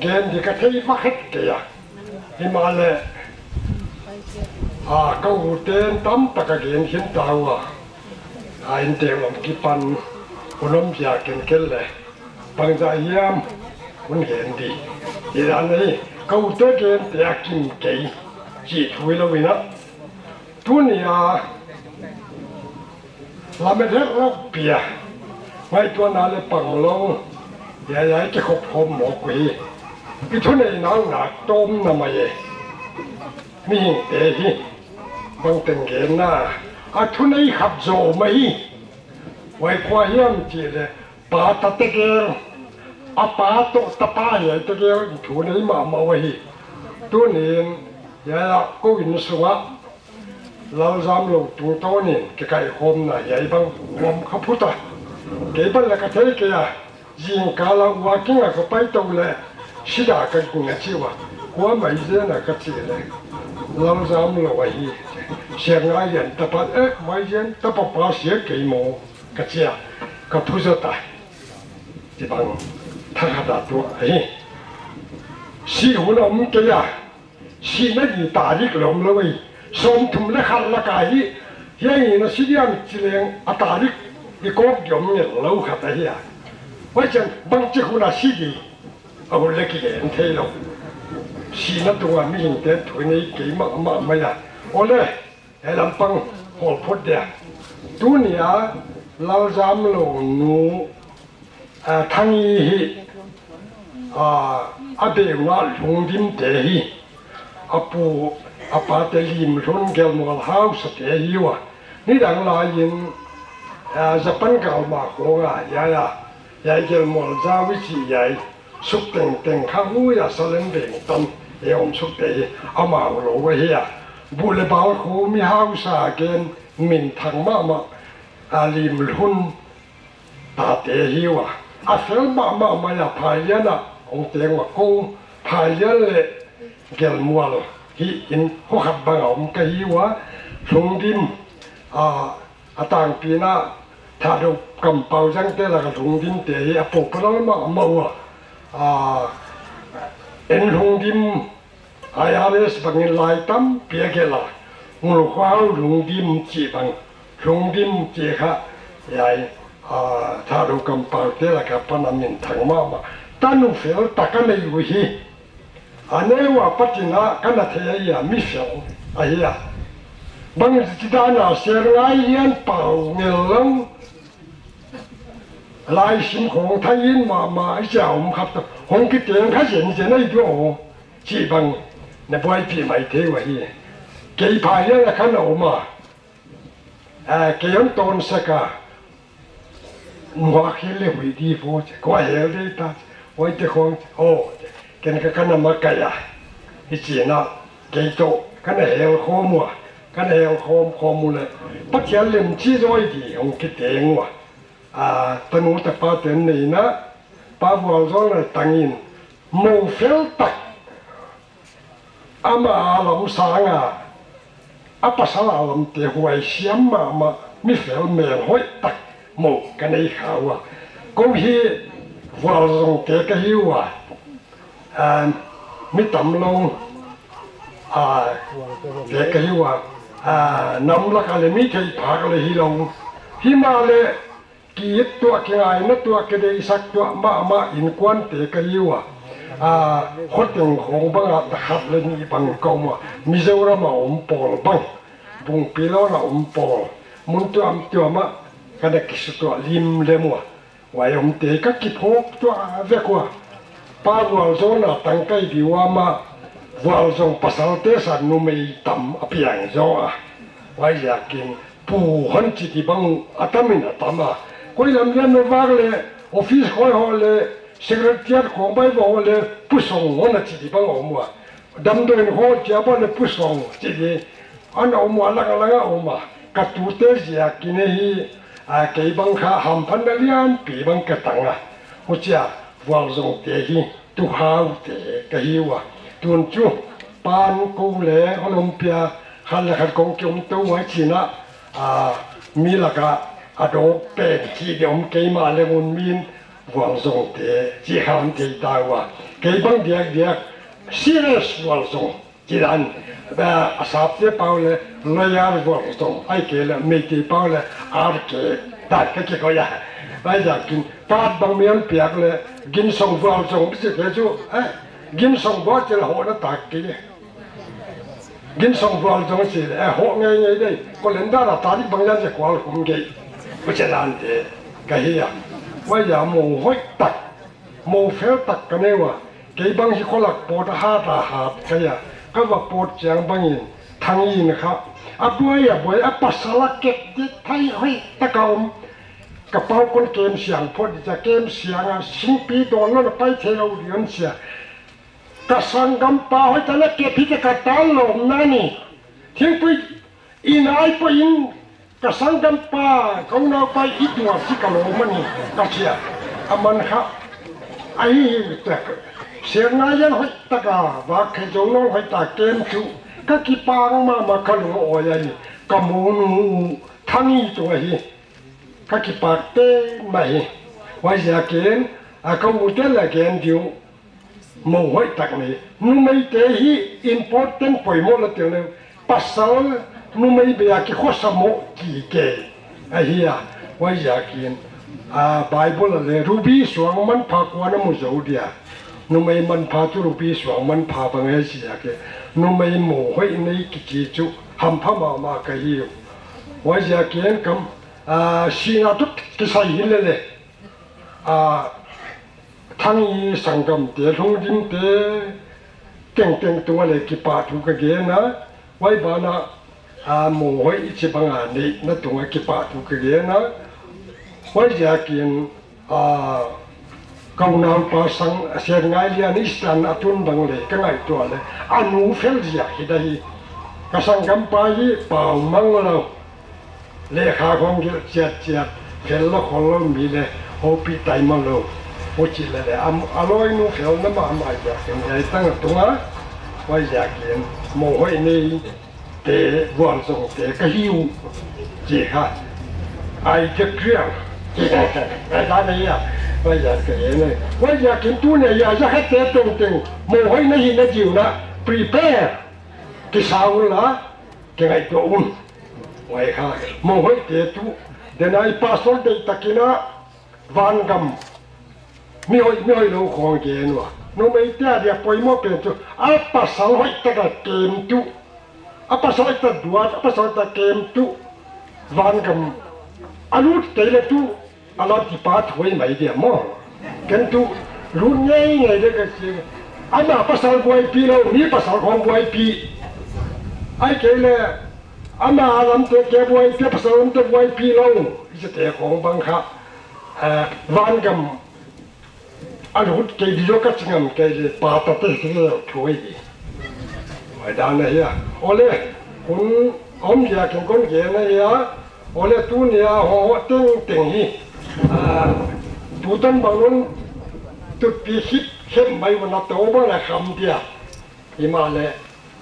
gen di ka thei mahmah kei a. Himahleh, a, ka u ten tamtak a gen khin ta ua. A, in te lam kipan, hun om ziakin kei leh. Bangzah hiam, hun gen di. I dan ahi, ka u te gen te a kim kei, chih thu hilou in a. Tuni a, lamet het lou pi a. Ngaihtuahna leh pang lou. Hiai, hiai kikhop khawm mawk uhi. I thuneihna nak tawm na mai e. Mihingte hi. Bangteng gen na. A thunei khat zaw mah hi. Huai kua hiam chih leh. Pa tate gel, a pa toh tapa hiai te gel, thunei mahmah uhi. Tunin, hiai a kou inn sung a, Lalzamlou tungtawnin, kikaikhawmna hiai bang, huam kha phut a. Kei bang leng ka thei kei a, zingkal a walking a ka pai tou leh, sida ka ging a chi ua, kua mai zen a ka chih leh. Lalzamlou ahi, Siangngaizen tapa, eh, Maizen tapa pa sia kei maw. Ka chi a, ka phu zot a. Chibang, thakhat a tu ahi. Sih hun om kei a. Sihna di tarik leh om lou ei. Sawmthum leh khat lak a hi. Hiai in a si diam chi leng a tarik i kawk di om ngelh lou khat ahi a. Huai chiang bangchi hun a si di. A hun leh kigen thei lou. Sihna tung a mihingte thunei kei mahmah mai a. Aw leh. Hiai lampang hawl phot dia. Tuni a Lalzamlou nu, a, Thangi hi, a, a beuna Lhungdim te hi. A pu, a pa te Limhlun Gelmual hausa te hi ua. Nidang lai in, a, Japan galmah khong a, hiai a, hiai Gelmual zau i chih hiai. Suk tengteng kha hui a salen veng tan e om suk te hi amau lou ahi a. Buh leh bal khu mi hausa gen minthang mahmah a Limhlun tate hi ua. A fel mahmah mai a Phailian a hong teng ua kou Phailian leh Gelmual hi in khua khat bang a om ka hi ua. Lhungdim a A tangpi in a, Thadou kampau zangte lak a Lhungdim te hi a popular mahmah ua. A, en Lhungdim, I R S bangin lai tampi a gelh a. Ngulkhuahau Lhungdim chih bang, Lhungdim chih kha, hiai, a, Thadou kampau te lak a pan a minthang mahmah. Tanu fel tak a nei uhi. A neu a pat in a ka na thei a, mi fel ahi a. Bangchidan a Siangngaizen pau ngel lou. Laisim khong thei in mahmah i chia om khat toh. Hong kiteng kha zenzen ahi diam aw. Chih bang na buaipih mai thei uhi. Kei Phailian a ka na om a. A, kei hon tawn sak a. Muak hi leh hui di vo che, kua hel di ta. Huaite khong, oh, ken ka ka na makaih a. Hichi in a, kei toh, ka na hel khawm ua, ka na hel khawm khawm uleh. Pathian lim chi zaw di, hong kiteng ua. A, tanu tapa ten nei in a, Pa Vualzawlna tang in, mou fel tak. Ama a lam sang a, a pasal a lamte huai siam mahmah, mi fel mel hoih tak mou ka nei kha ua. Kou hi Vualzawng te ka hi ua. A, mi tam lou, a, te ka hi ua. A, nam lak a leh mi theih phak leh hi lou. Himahleh, ki it tuah, kingaina tuah, kideihsak tuah mahmah inkuante ka hi ua. A, khoteng khong bang a ta khat leh nih bang ka om ua. Mizoram a om pawl bang, Bungpilon a om pawl, mun tuamtuam ah ka na kisutuah limlim ua. Huai omte ka kiphawk tuah vek ua. Pa Vualzawlna tang ka hi di ua mah, Vualzawng pasalte sang numei tam a piang zaw a. Huaiziakin pu hon chi di bang a tam in a tam a. Koi lam lian na vak leh, office khong hoih leh, secretariat khong bai hoih leh, Pu Sawng hon a chi di bang om ua. Damdawi in hoih chia bang leh Pu Sawng chi di. Ana om ua, lang lang a om a. Ka tute ziakin hi, a, kei bang kha hamphatna lianpi bang ka tang a. Huchia, Vualzawng te hi. Tuhaute ka hi ua. Tun chu, pan kou leh, hon ompih a, khat leh khat kong kiom tou ua chi in a, a, mi lak a, a dawk pen chi di om kei mahleh ngun min Vualzawng te, chi kha hon thei ta ua. Kei bang diakdiak, serious Vualzawng, chi dan, a, a sapte pau leh, loyal Vualzawng, ahihkeileh, Meitei pau leh, R K, dan ka kikoih a. Huaiziakin, card bang mi hon piak leh, Ginsong Vualzawng, bisi te chu, eh, Ginsong Vualzawng hoh na tak kei. Ginsong Vualzawng chi leh, eh, hoh ngeingei dei, calendar a tarik bang lian zel kual khum kei. Huchi dan te, ka hi a. Huai a mou hoih tak, mou fel tak ka nei ua. Kei bang hi kholak pawt a hat a hat ka hi a. Ka va pawt chiang bangin, Thang In kha. A buai a buai, a pasal a kek te thai hoih tak a om. Ka pau kon kem siang phot di chia, kem siang a singpi dawn lou na pai thei lou di hon chi a. Ka sanggampa hoih tak a kep hi te ka tan lawmna ni. Thingpui in ai pawh in ka sanggampa, ka unaupa i tuak si ka lawm a ni ka chi a. Aman kha. Ahi tak. Serngai lian hoih tak a, vak khe zo nawn hoih tak kem chu. Ka kipak mahmah ka lung a awi a hi. Ka mou nu Thang In tung ahi. Ka kipak te mah hi. Huaiziakin, a ka u te leh gen di uh. Mou hoih tak nei. Numeite hi important poimoh la tel leh. Pasal numei bek a kikhosa moh kikei. Ahi a, huaiziakin. A Bible a leh ruby suang manpha kua'n a mu zou dia. Numei manpha chu ruby suang manpha bang ahi ziakin. Numei mou hoih nei kichi chu hampha mahmah ka hi uh. Huaiziakin kam A, sihna toh kisai hi lele. A, Thang In sanggamte, lungdimte, tengteng tungah leh kipahthu ka gen a. Huai banah, a, mou hoih i chih bang a neihna tungah kipahthu ka gen a. Huaiziakin, a, ka unaupa sang, a, Serngailian Eastern a tun bang leh, ka ngaihtuah leh, a nu fel ziak hi ding hi. Ka sanggampa hi pau mang lou. Lehkha khong gelh chiatchiat, fel lou khol lou mi leh, houpih tai mang lou. Huchi lele, a, a lawinu fel na mahmah ziakin, hiai tang a tungah, huaiziakin, mou hoih nei, te, vualzawng te ka hi uh, chi kha. Ai te kriang. Ai ta nei a, huaiziak ka hi nei. Huaiziakin tuni a, za kha te tengteng, mou hoih na hihna di'n a, prepare. Kisa unla, kingaihtuah un. Huai kha, mou hoih te tuh, denai pastor deihtakin a, vangam. Mi hoih, mi hoihlou khong gen ua. Numeite adia poimoh pen chu, a pasal hoihtak a kem tuh. A pasal hoihtak duat, a pasal hoihtak kem tuh. Vangam. A lut kei leh tuh. A lam kipahthu mai dia maw. Ken tuh, lut ngeingei dek ka chi. Ama pasal buaipih lou, mi pasal khong buaipih. Ahihkeileh, ama lamte ke buaipih, pasal lamte buaipih lou. Huchite khong bang kha. Eh, vangam. A lut kei di zaw ka chi ngam kei leh, pa ta te hi leh thu ei di. Huai dan ahi a. Awle, hun om dia kin kon gen ahi a. Awle, tuni a hoh hoh tengteng hi. Ah, tutan bang un tutpi khit khem mai ua na tou bang a kham dia. Himahleh,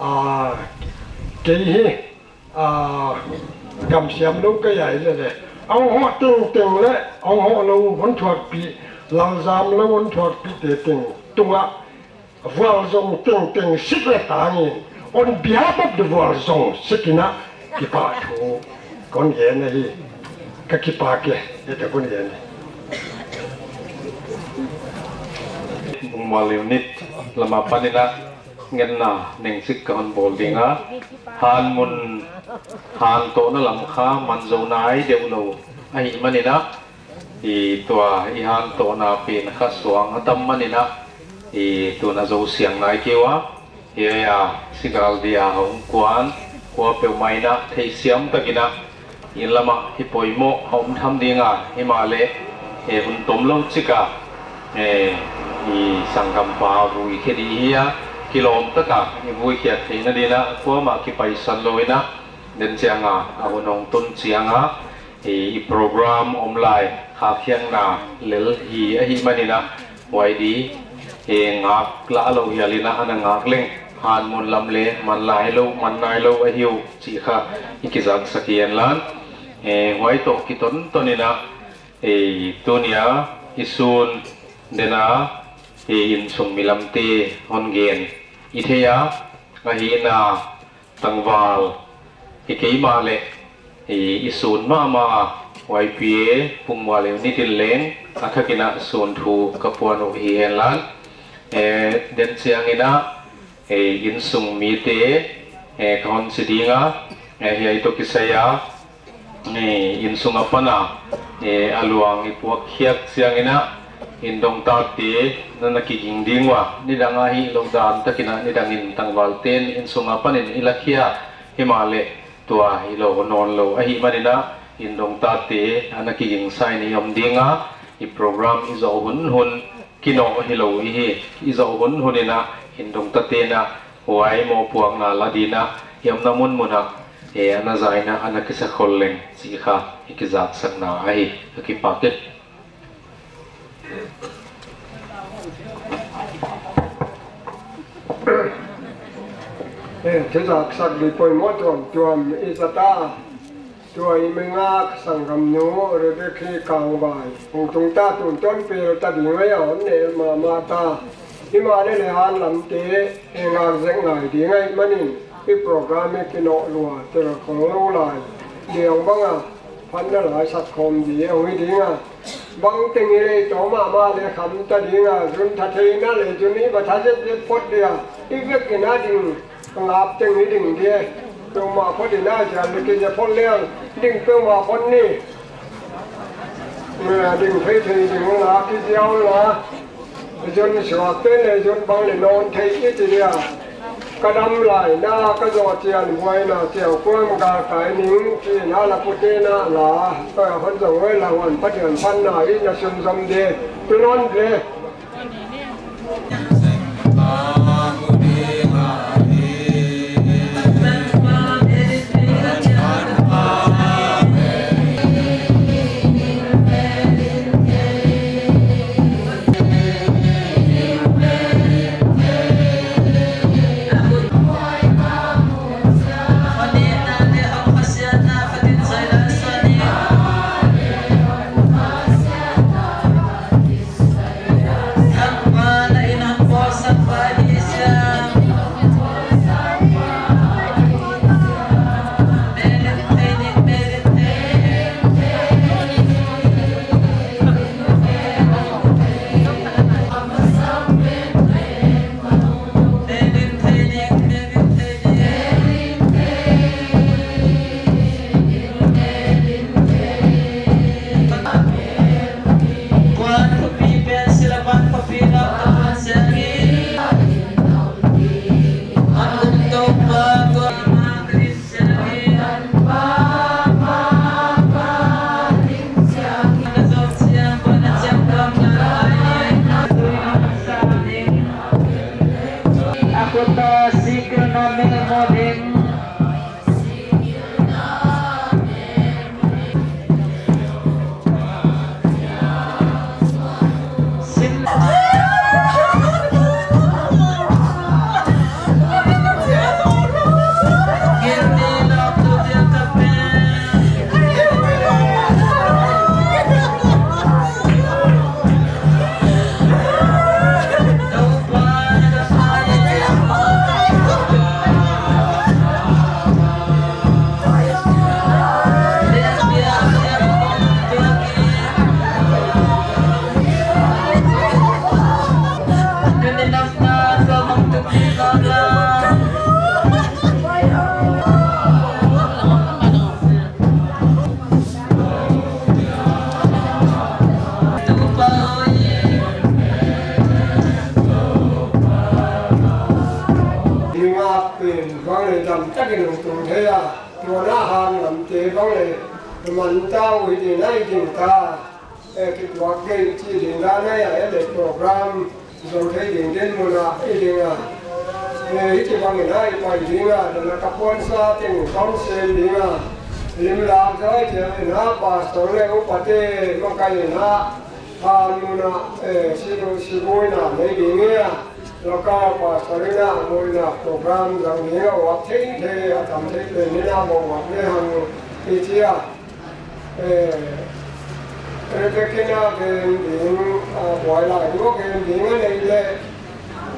ah, kei hi, ah, gam siam lou ka hi leh leh. Hong hoh tengteng leh, hong hoh lou hon thuakpih, lalzam lou hon thuakpih te teng tungah, vualzawng tengteng sik leh tangin, on behalf of the vualzawng sik in a kipahthu kon gen ahi, ka kipak e, hiai toh kon gen ahi. Bungmual unit lam apan in a ngetna nengsik ka hon bawl ding a, han mun, han tohna lam kha man zou nai deuh lou ahihman in a, i tua i han tohna pen kha suang a tam man in a, i tun a zou siang nai kei ua, hiai a sigal dia hong kuan, kuapeuhmah in a theisiam tak in a, inn lam ah i poimoh a om tham ding a, himahleh, eh, hun tom lou chik a, eh, i sanggampa vui khe di hi a, kilawm tak a i vui khiat theihna ding in a, kuamah kipaisan lou in a, den chiang a, a hun hong tun chiang a, i, i program om lai, khakhiakna lel hi ahihman in a, huai di, eh, ngaklah lou hial in a, ana ngak leng, han mun lam leh man lai lou, man nai lou ahi uh chih kha i kizaksak hi hen lan. Eh, huai toh kitonton in a, eh, tuni a i sun den a, eh, innsung mi lamte hon gen i thei a, ahihna tangval hi kei mahleh, i, i sun mahmah a, Y P A Bungmual unit in leng a thak in a sun thu ka puan uh hi hen lan. Eh, den chiang in a, eh, innsung mite, eh, ka hon chi ding a, eh, hiai toh kisai a, eh, innsung apan a, eh, a luang i puak khiak chiang in a, inndongtate na na kiging ding ua, nidang a hih lou dan tak in a, nidang in tangval ten innsung apan in i la khia, himahleh tua hilou nawn lou ahihman in a, inndongtate ana kiging sa in i om ding a, i program i zoh hunhun, kinoh hilou i hi, i zoh hunhun in a, inndongtate'n a, huai mohpuakna la di in a, i omna munmun ah, eh, ana za in a, ana kisa khol leng chih kha i kizaksakna ahi, ka kipak e. Eh, thuzaksak di poimoh tuamtuam i za ta. Tua i mi ngak sanggamnu Rebecca Kangvai hong tung ta, tun tawn pel ta ding ahi a, hon nel mahmah ta. Himahleh leh han lamte, eh, ngak zek ngai ding ahihman in, i program i kinoh lua tel khong lou lai. Liang bang a, phatna lai sak khawm di a hong hi ding a. Bang teng i lei tawm mahmah leh kham ta ding a, zun tha theihna leh zun i va tha zetzet phot dia, i vek in a ding ngap teng i ding dia. Peuhmah phot in a, zial leh kize phot leng, ding peuhmah phot ni. Nga ding theithei ding la, kiziau la. Zun suakte leh zun bang leh nawn thei i chi dia. Ka dam lai in a, ka zoh chian buaina chiau kuam galkai ning, chihna la pute'n a la, ka hon zong uai la huan Pathian phatna i na sunzom di, tu nawn di. Lam takin hong tung thei a, tuana han lamte bang leh man ta uh hi ding a, i ding ta. Eh, kituak gei chi ding dan a, eh, leh program zong thei ding dinmun a i ding a. Eh, hichibangin a i pai ding a, dan a ka puansa teng kong sem ding a. Lim lak zai chiang in a pastor leh upate makaihna, a mun a, eh, sibu, sibuina nei ding a. Local pastor in a muina program zang ding a, uap thei thei a tam thei pen in a mo uap le hang i chi a. Eh, Rebecca in a gen ding, ah, buai lai ding a gen ding a nei leh,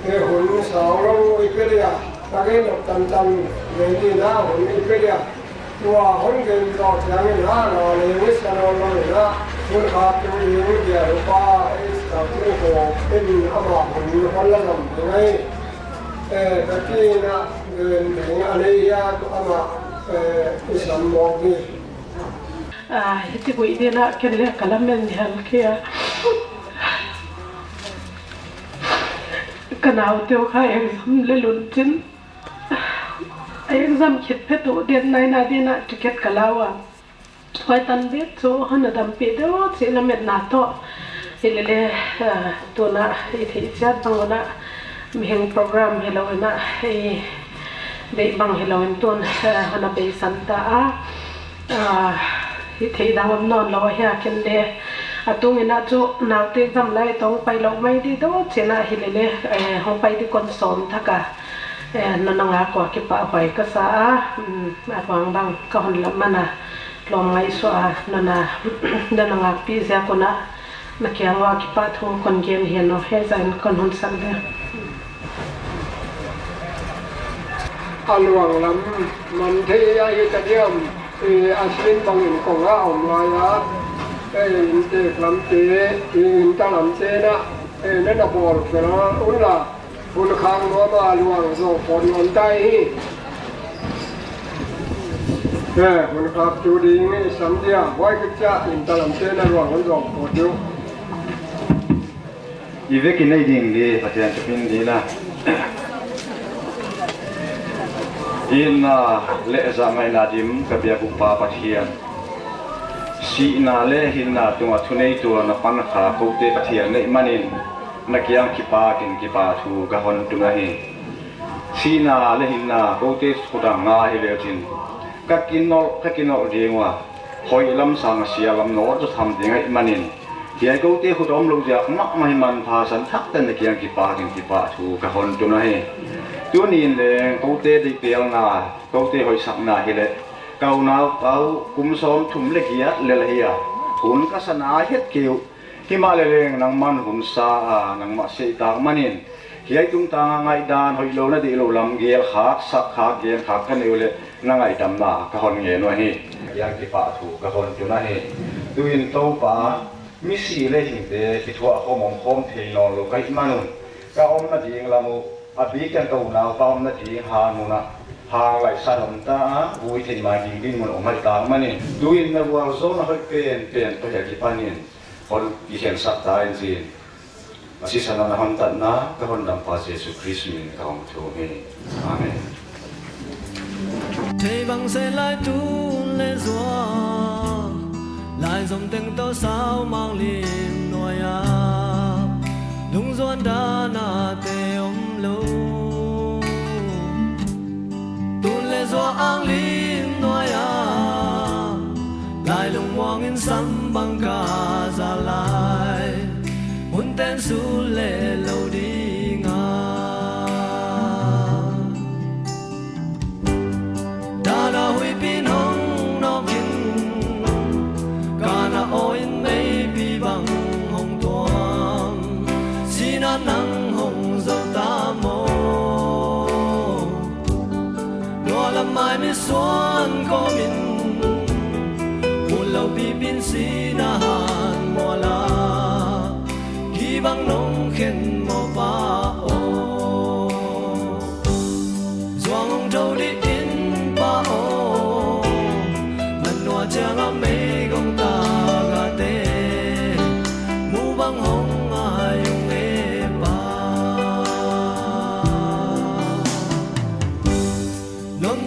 eh, hun sau lou i pe dia, ka gen dok tan tan gen ding a hun i pe dia. Tua hon gen dok chiang in a, na le ni sa lou lou in a, hun khak tu ding dia lupa, eh, sa tu ko, in ama hun hon la zam ding ai. Eh, Rebecca in a gen ding a nei a, ama, eh, i sam mawk ding. Ah, hichi guih ding a ken leh ka lamen hel kei a. Ka naute uh kha exam leh lun chin. Exam khit phet uh date nine a ding a ticket ka la ua. Huai tan bek chu hon a dampi deuh chih lametna toh. Hilele, ah, tuna i theih chiat bang un a mihing program hilou in a, i deih bang hilou in tun, eh, hon a beisan ta a. Ah, i theih dang om nawn lou ahi a ken leh. A tung in a chu naute exam lai tawh pai lou mai di deuh chin a hilele, eh, hong pai di kon sawm thak a. Eh, nang a kipahhuai ka sa a, mm, a ruang bang ka hon lam man a. Lawm ngaihsuah a, nang a, nang a ngakpih ziak un a, na kiang ua kipahthu kon gen hi a, no, hiai zah in kon hun sak ding. A luang lam man thei a hi ka diam, eh, a sin bangin kong a om lai a, eh, inntek lamte, eh, innta lamte na, eh, nana bawl fel un la. Hun khak nuam a luang zong pawt nuam ta hi. Eh, hun khak tu ding i sam dia, huai khit chiah innta lamte na luang hon zong pawt ding. I vekin nei ding di, Pathian thupina ding a. Hinna leh zahngaihna dim ka biak uh Pa Pathian. Sihna leh hinna tunga thuneitu na pan kha koute Pathian na hih manin, na kiang kipakin kipahthu ka hon tun ahi. Sihna leh hinna koute khut a nga hi leu chin, ka kinolh, ka kinolh ding ua. Hoih lam sang a sia lam nawl zaw tham ding ahih manin, hiai koute khut a om lou ziak mahmah hi man pha san thak ten na kiang kipakin kipahthu ka hon tun ahi. Tuni'n leng koute deihtelna, koute hoihsakna hileh, ka unau pa uh kum sawmthum leh giat lel ahi a, hun ka san a het kei uh. Himahleh leng nangman hun sa a, nangmah seh tak manin, hiai tungtang a ngaihdan hoihlou na deih lou lam gelh khak, sak khak, gen khak ka neih uleh na ngaihdamna ka hon ngen uh ahi. Hiai kipahthu ka hon tun ahi. Tuin Toupa, misi leh hingte kithuah khawm om khawm thei nawn lou ka hih man un, ka omna ding lam uh, a bik in ka unau pa omna ding hang mun ah, hang laihsan om ta a, vui thei mai ding dinmun om ahih tak manin, tuin na vualzawlna hoih penpen toh hiai akipanin hon kikhensak ta in chin. A sisan a na hon tatna ka Hondampa Jesu Khrist min in ka hon thum hi. Amen. Thei bang se lai tun leh zuak, lai zom teng toh sau mang lim nuai a, lungzuan dan a te om lou. Tun leh zuak ang lim nuai a, lai lungmuang in sam bang ka za lai, hun ten su leh lou ding a. Dan a huihpi in hong nawk in, kan a aw in meipi bang hong tuam, sihna nang hong zou ta maw. Nualam mai misuan kawm in, hun lou pipi in sihna han mual a, kibang nong khen maw Pa aw. Zuang hong thou di in Pa aw, man nua chiang a meigong tak a te, mu bang hong ngai ung e Pa. Non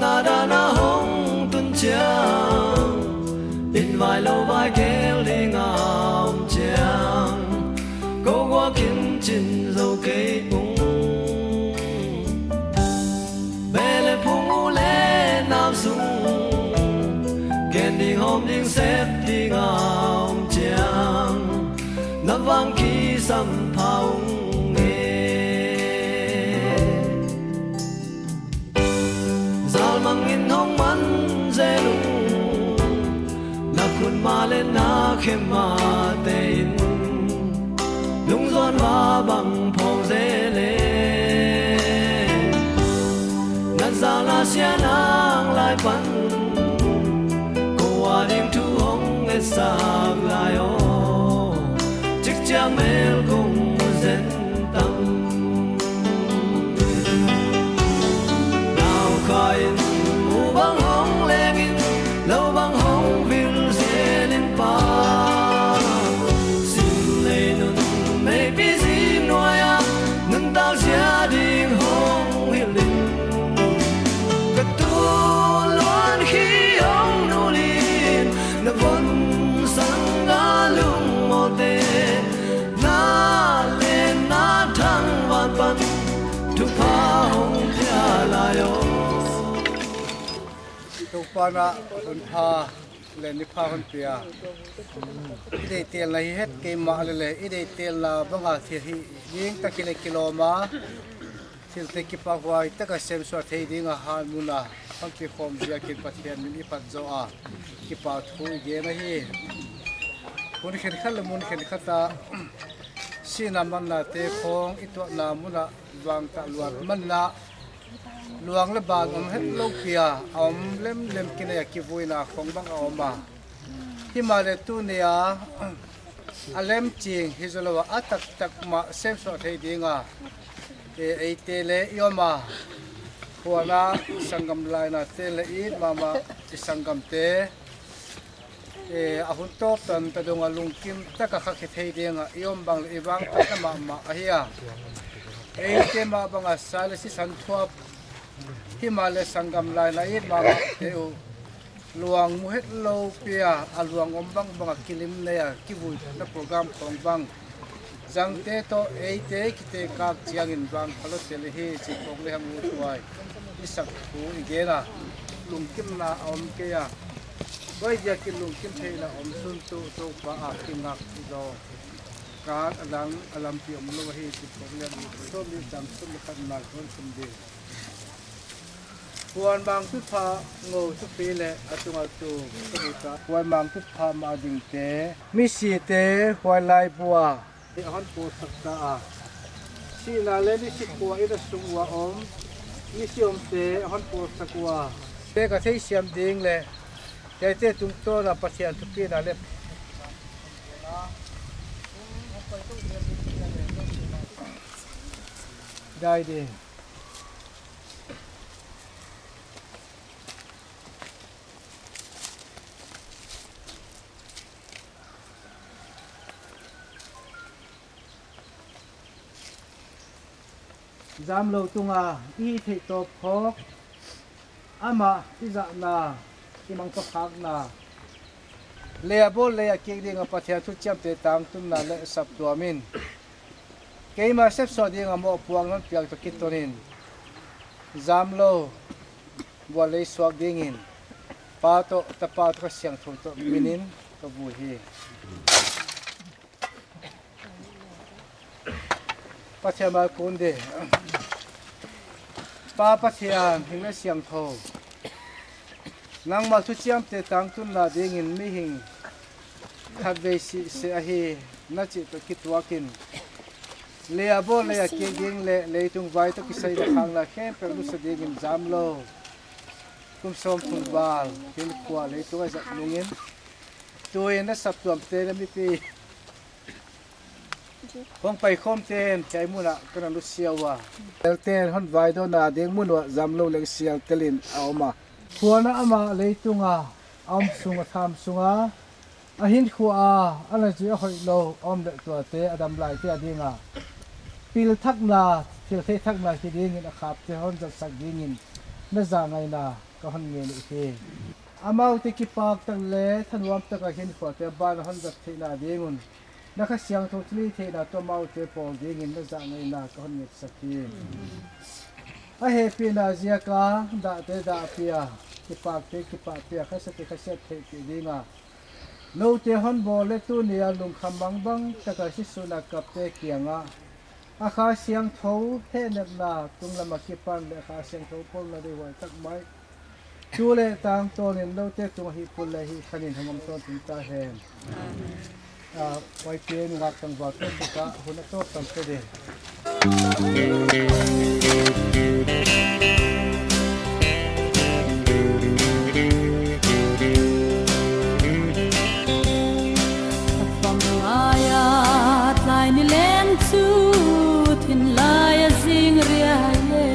Chin zou kei pung. Bele phung u le nau sung. Ken ding hawm ding sep ding a om chiang. Na vang kisam pha ung e. Zalmang in hong man zel ung. Na khut ma le na khe ma te in. Lungzuan va bang phawng zel e. Na zal a sia nang lai pan. Kou a ding thu hong e sak lai o. Chik chiang mel kong zen tam. Nau kha in, mu bang hong leng in, lou bang hong vil zel in pa. Sim lei nun mei pi zing nuai a, nun tau zia ding hong hil in. Ka tu luan khi hong nu lin, na von sang a lung mo te. Na len na thang van pan thupha hong pia lai o. Toupa'n a hun pha leh ni pha hon pia. I deihtelna hi het kei mah leh leh, i deihtelna bang a thil hi ding tak i leh kilawm a. Thil te kipahhuai tak a semsuah thei ding a han mun a hon pi khawm ziakin Pathian min i phat zaw a, kipahthu i gen ahi. Hun khenkhat leh mun khenkhat a sihna manna te khawng i tuahna mun a vang tak luat man in a, luang leh ban om het lou pi a, a om lemlem kinei a kivuina khawng bang a om a. Himahleh tuni a, a lem ching hi zaw lou a, a taktak mah semsuah thei ding a, e, eite leh i om a, huan a sanggam lainate leh i mahmah i sanggamte, e, a hun tawp tan ta dong a lungkim tak a kha khe thei ding a i om bang leh i vangphatna mahmah ahi a. Eite mah bang a sa leh sisan thuap, himahleh sanggam laina i mahmahte uh luang mu het lou pi a, a luang om bangbang a kilim nei a, kivui na program khawng bang. Zangte toh eite kitekak chiangin vang phalou tel hi chih khawng leh hang uthuai i sak thu i gen a, lungkimna a om kei a. Huaiziakin lungkim theihna om sun tuh Toupa a kingak zaw. Kal a lang a lampi omlou ahi chih khawng leh hang uthuai. Sawmnih chang sawmnih khatna kon sim ding. Huan mangthu pha ngou thupi leh a tunga tu ka bu ta. Huan mangthu pha mah dingte. Misite huai laibu a hon pawlsak ta a. Sihna leh nisi khua in a sung ua om. Nisi omte hon pawlsak ua. Te ka theisiam ding leh, hiaite tungtawn a Pathian thupina leh dai ding. Zamlou tunga i theih tawp khawk, amah i zahna, i mangpakhakna, lei a bawl lei a kik ding a Pathian thuchiamte tangtunna leh saptuam in keimah sepsuah ding a mohpuakna hon piak toh kiton in, Zamlou bual lei suak dingin Pa toh, Tapa toh, Kha Siangthou toh min in ka vui hi. Pathian mai kun ding. Pa Pathian hing leh siangthou, nangmah thuchiamte tangtunna dingin mihing khatvei sih seh ahi na chih toh kituakin, lei a bawl lei a kik ding leh leitung vai toh kisai na khakna khempeuh nusia dingin Zamlou kum sawmthum val hinkhua leitung a zat nungin, tuin na saptuamte leh mipi hong paikhawmte'n hiai mun ah ka na nusia ua. Elten hon vaidawnna ding mun uah Zamlou leng sial telin a om a. Huan a amah leitunga a om sung a tham sunga a hinkhua a, a na zui a hoihlou a om leh tuate a damlaite a dinga pil thakna, thil theih thakna hi dingin a khapte hon zatsak dingin na zangaihna ka hon ngen uhi. Amaute kipak tak leh thanuam taka hinkhuate ban a hon zat theihna ding un Na Kha Siangthou thilhihtheihna toh amaute pawl dingin na zahngaihna ka hon ngetsak hi. A hehpihna ziaka dahte dahpih a, kipakte kipahpih a, khasiate khasiat theihpih dinga noute hon bawl leh tuni a lungkham mangbang taka sisuna kapte kiangah a Kha Siangthou hehnepna tunglam a kipan leh Kha Siangthou pawlna deihhuai tak mai tu leh tangtawnin noute tungah hih phul leh hih khanin hong om tawntung ta hen. Ah, huaite nungak tangvalte kha hun a tawp tam pe ding. Ka fam ngaia tlai ni leng chu thinlai a zing riai e.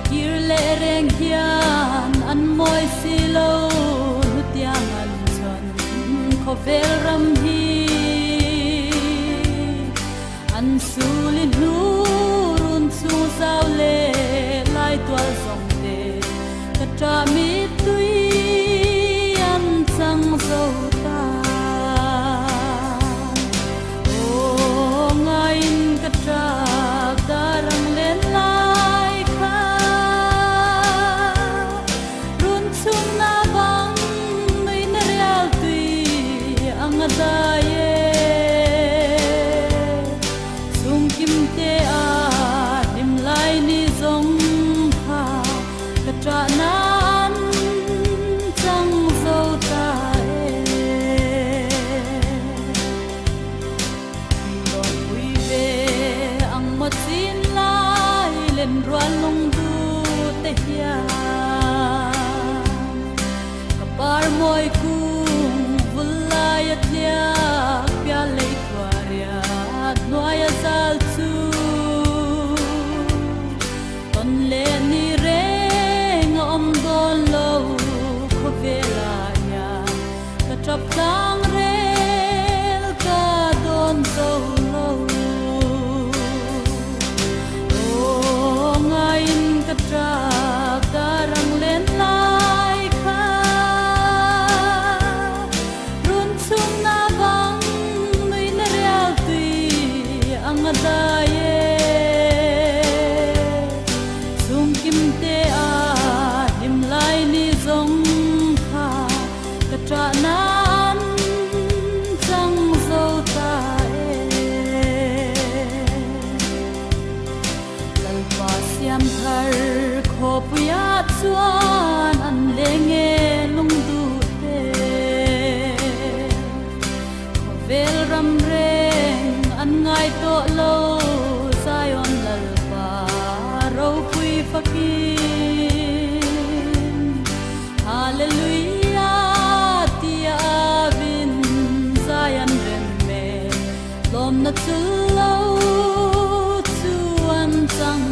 Kir leh reng hian an mawi si lo, nu tiang an chon khawvel ram hi. An sulin hnu run chung zau leh lai tual zawngte ka ṭah mittui an chang zo ta. Aw, ngaiin ka ṭap darang len lai kha, run chhunna bang nuihna rial tui ang a dai e. Chungkimte a hlim lai ni zong kha ka ṭahna an chang zo ta e. Dawnpui ve ang maw chin lai len rual lungdute hian ka par mawi kung vul lai a tliak pial lei tuariat nuai a zal chu. Ton leh ni reng a om dawn lo khawvel ah hian ka ṭap tlang rel ka dawn zo lo. Aw, ngaiin ka ṭap darang len lai kha, run chhunna bang nuihna rial tui ang a dai e. Chungkimte a hlim lai ni zong kha ka ṭahna an chang zo ta e. Lalpa siamthar khawpui ah chuan an leng e lungdute. Khawvel ram reng an ngai tawh lo, Zion Lalpa ropui fakin. Hallelujah, tia vin Zion remme lawmna chul lo chuan chang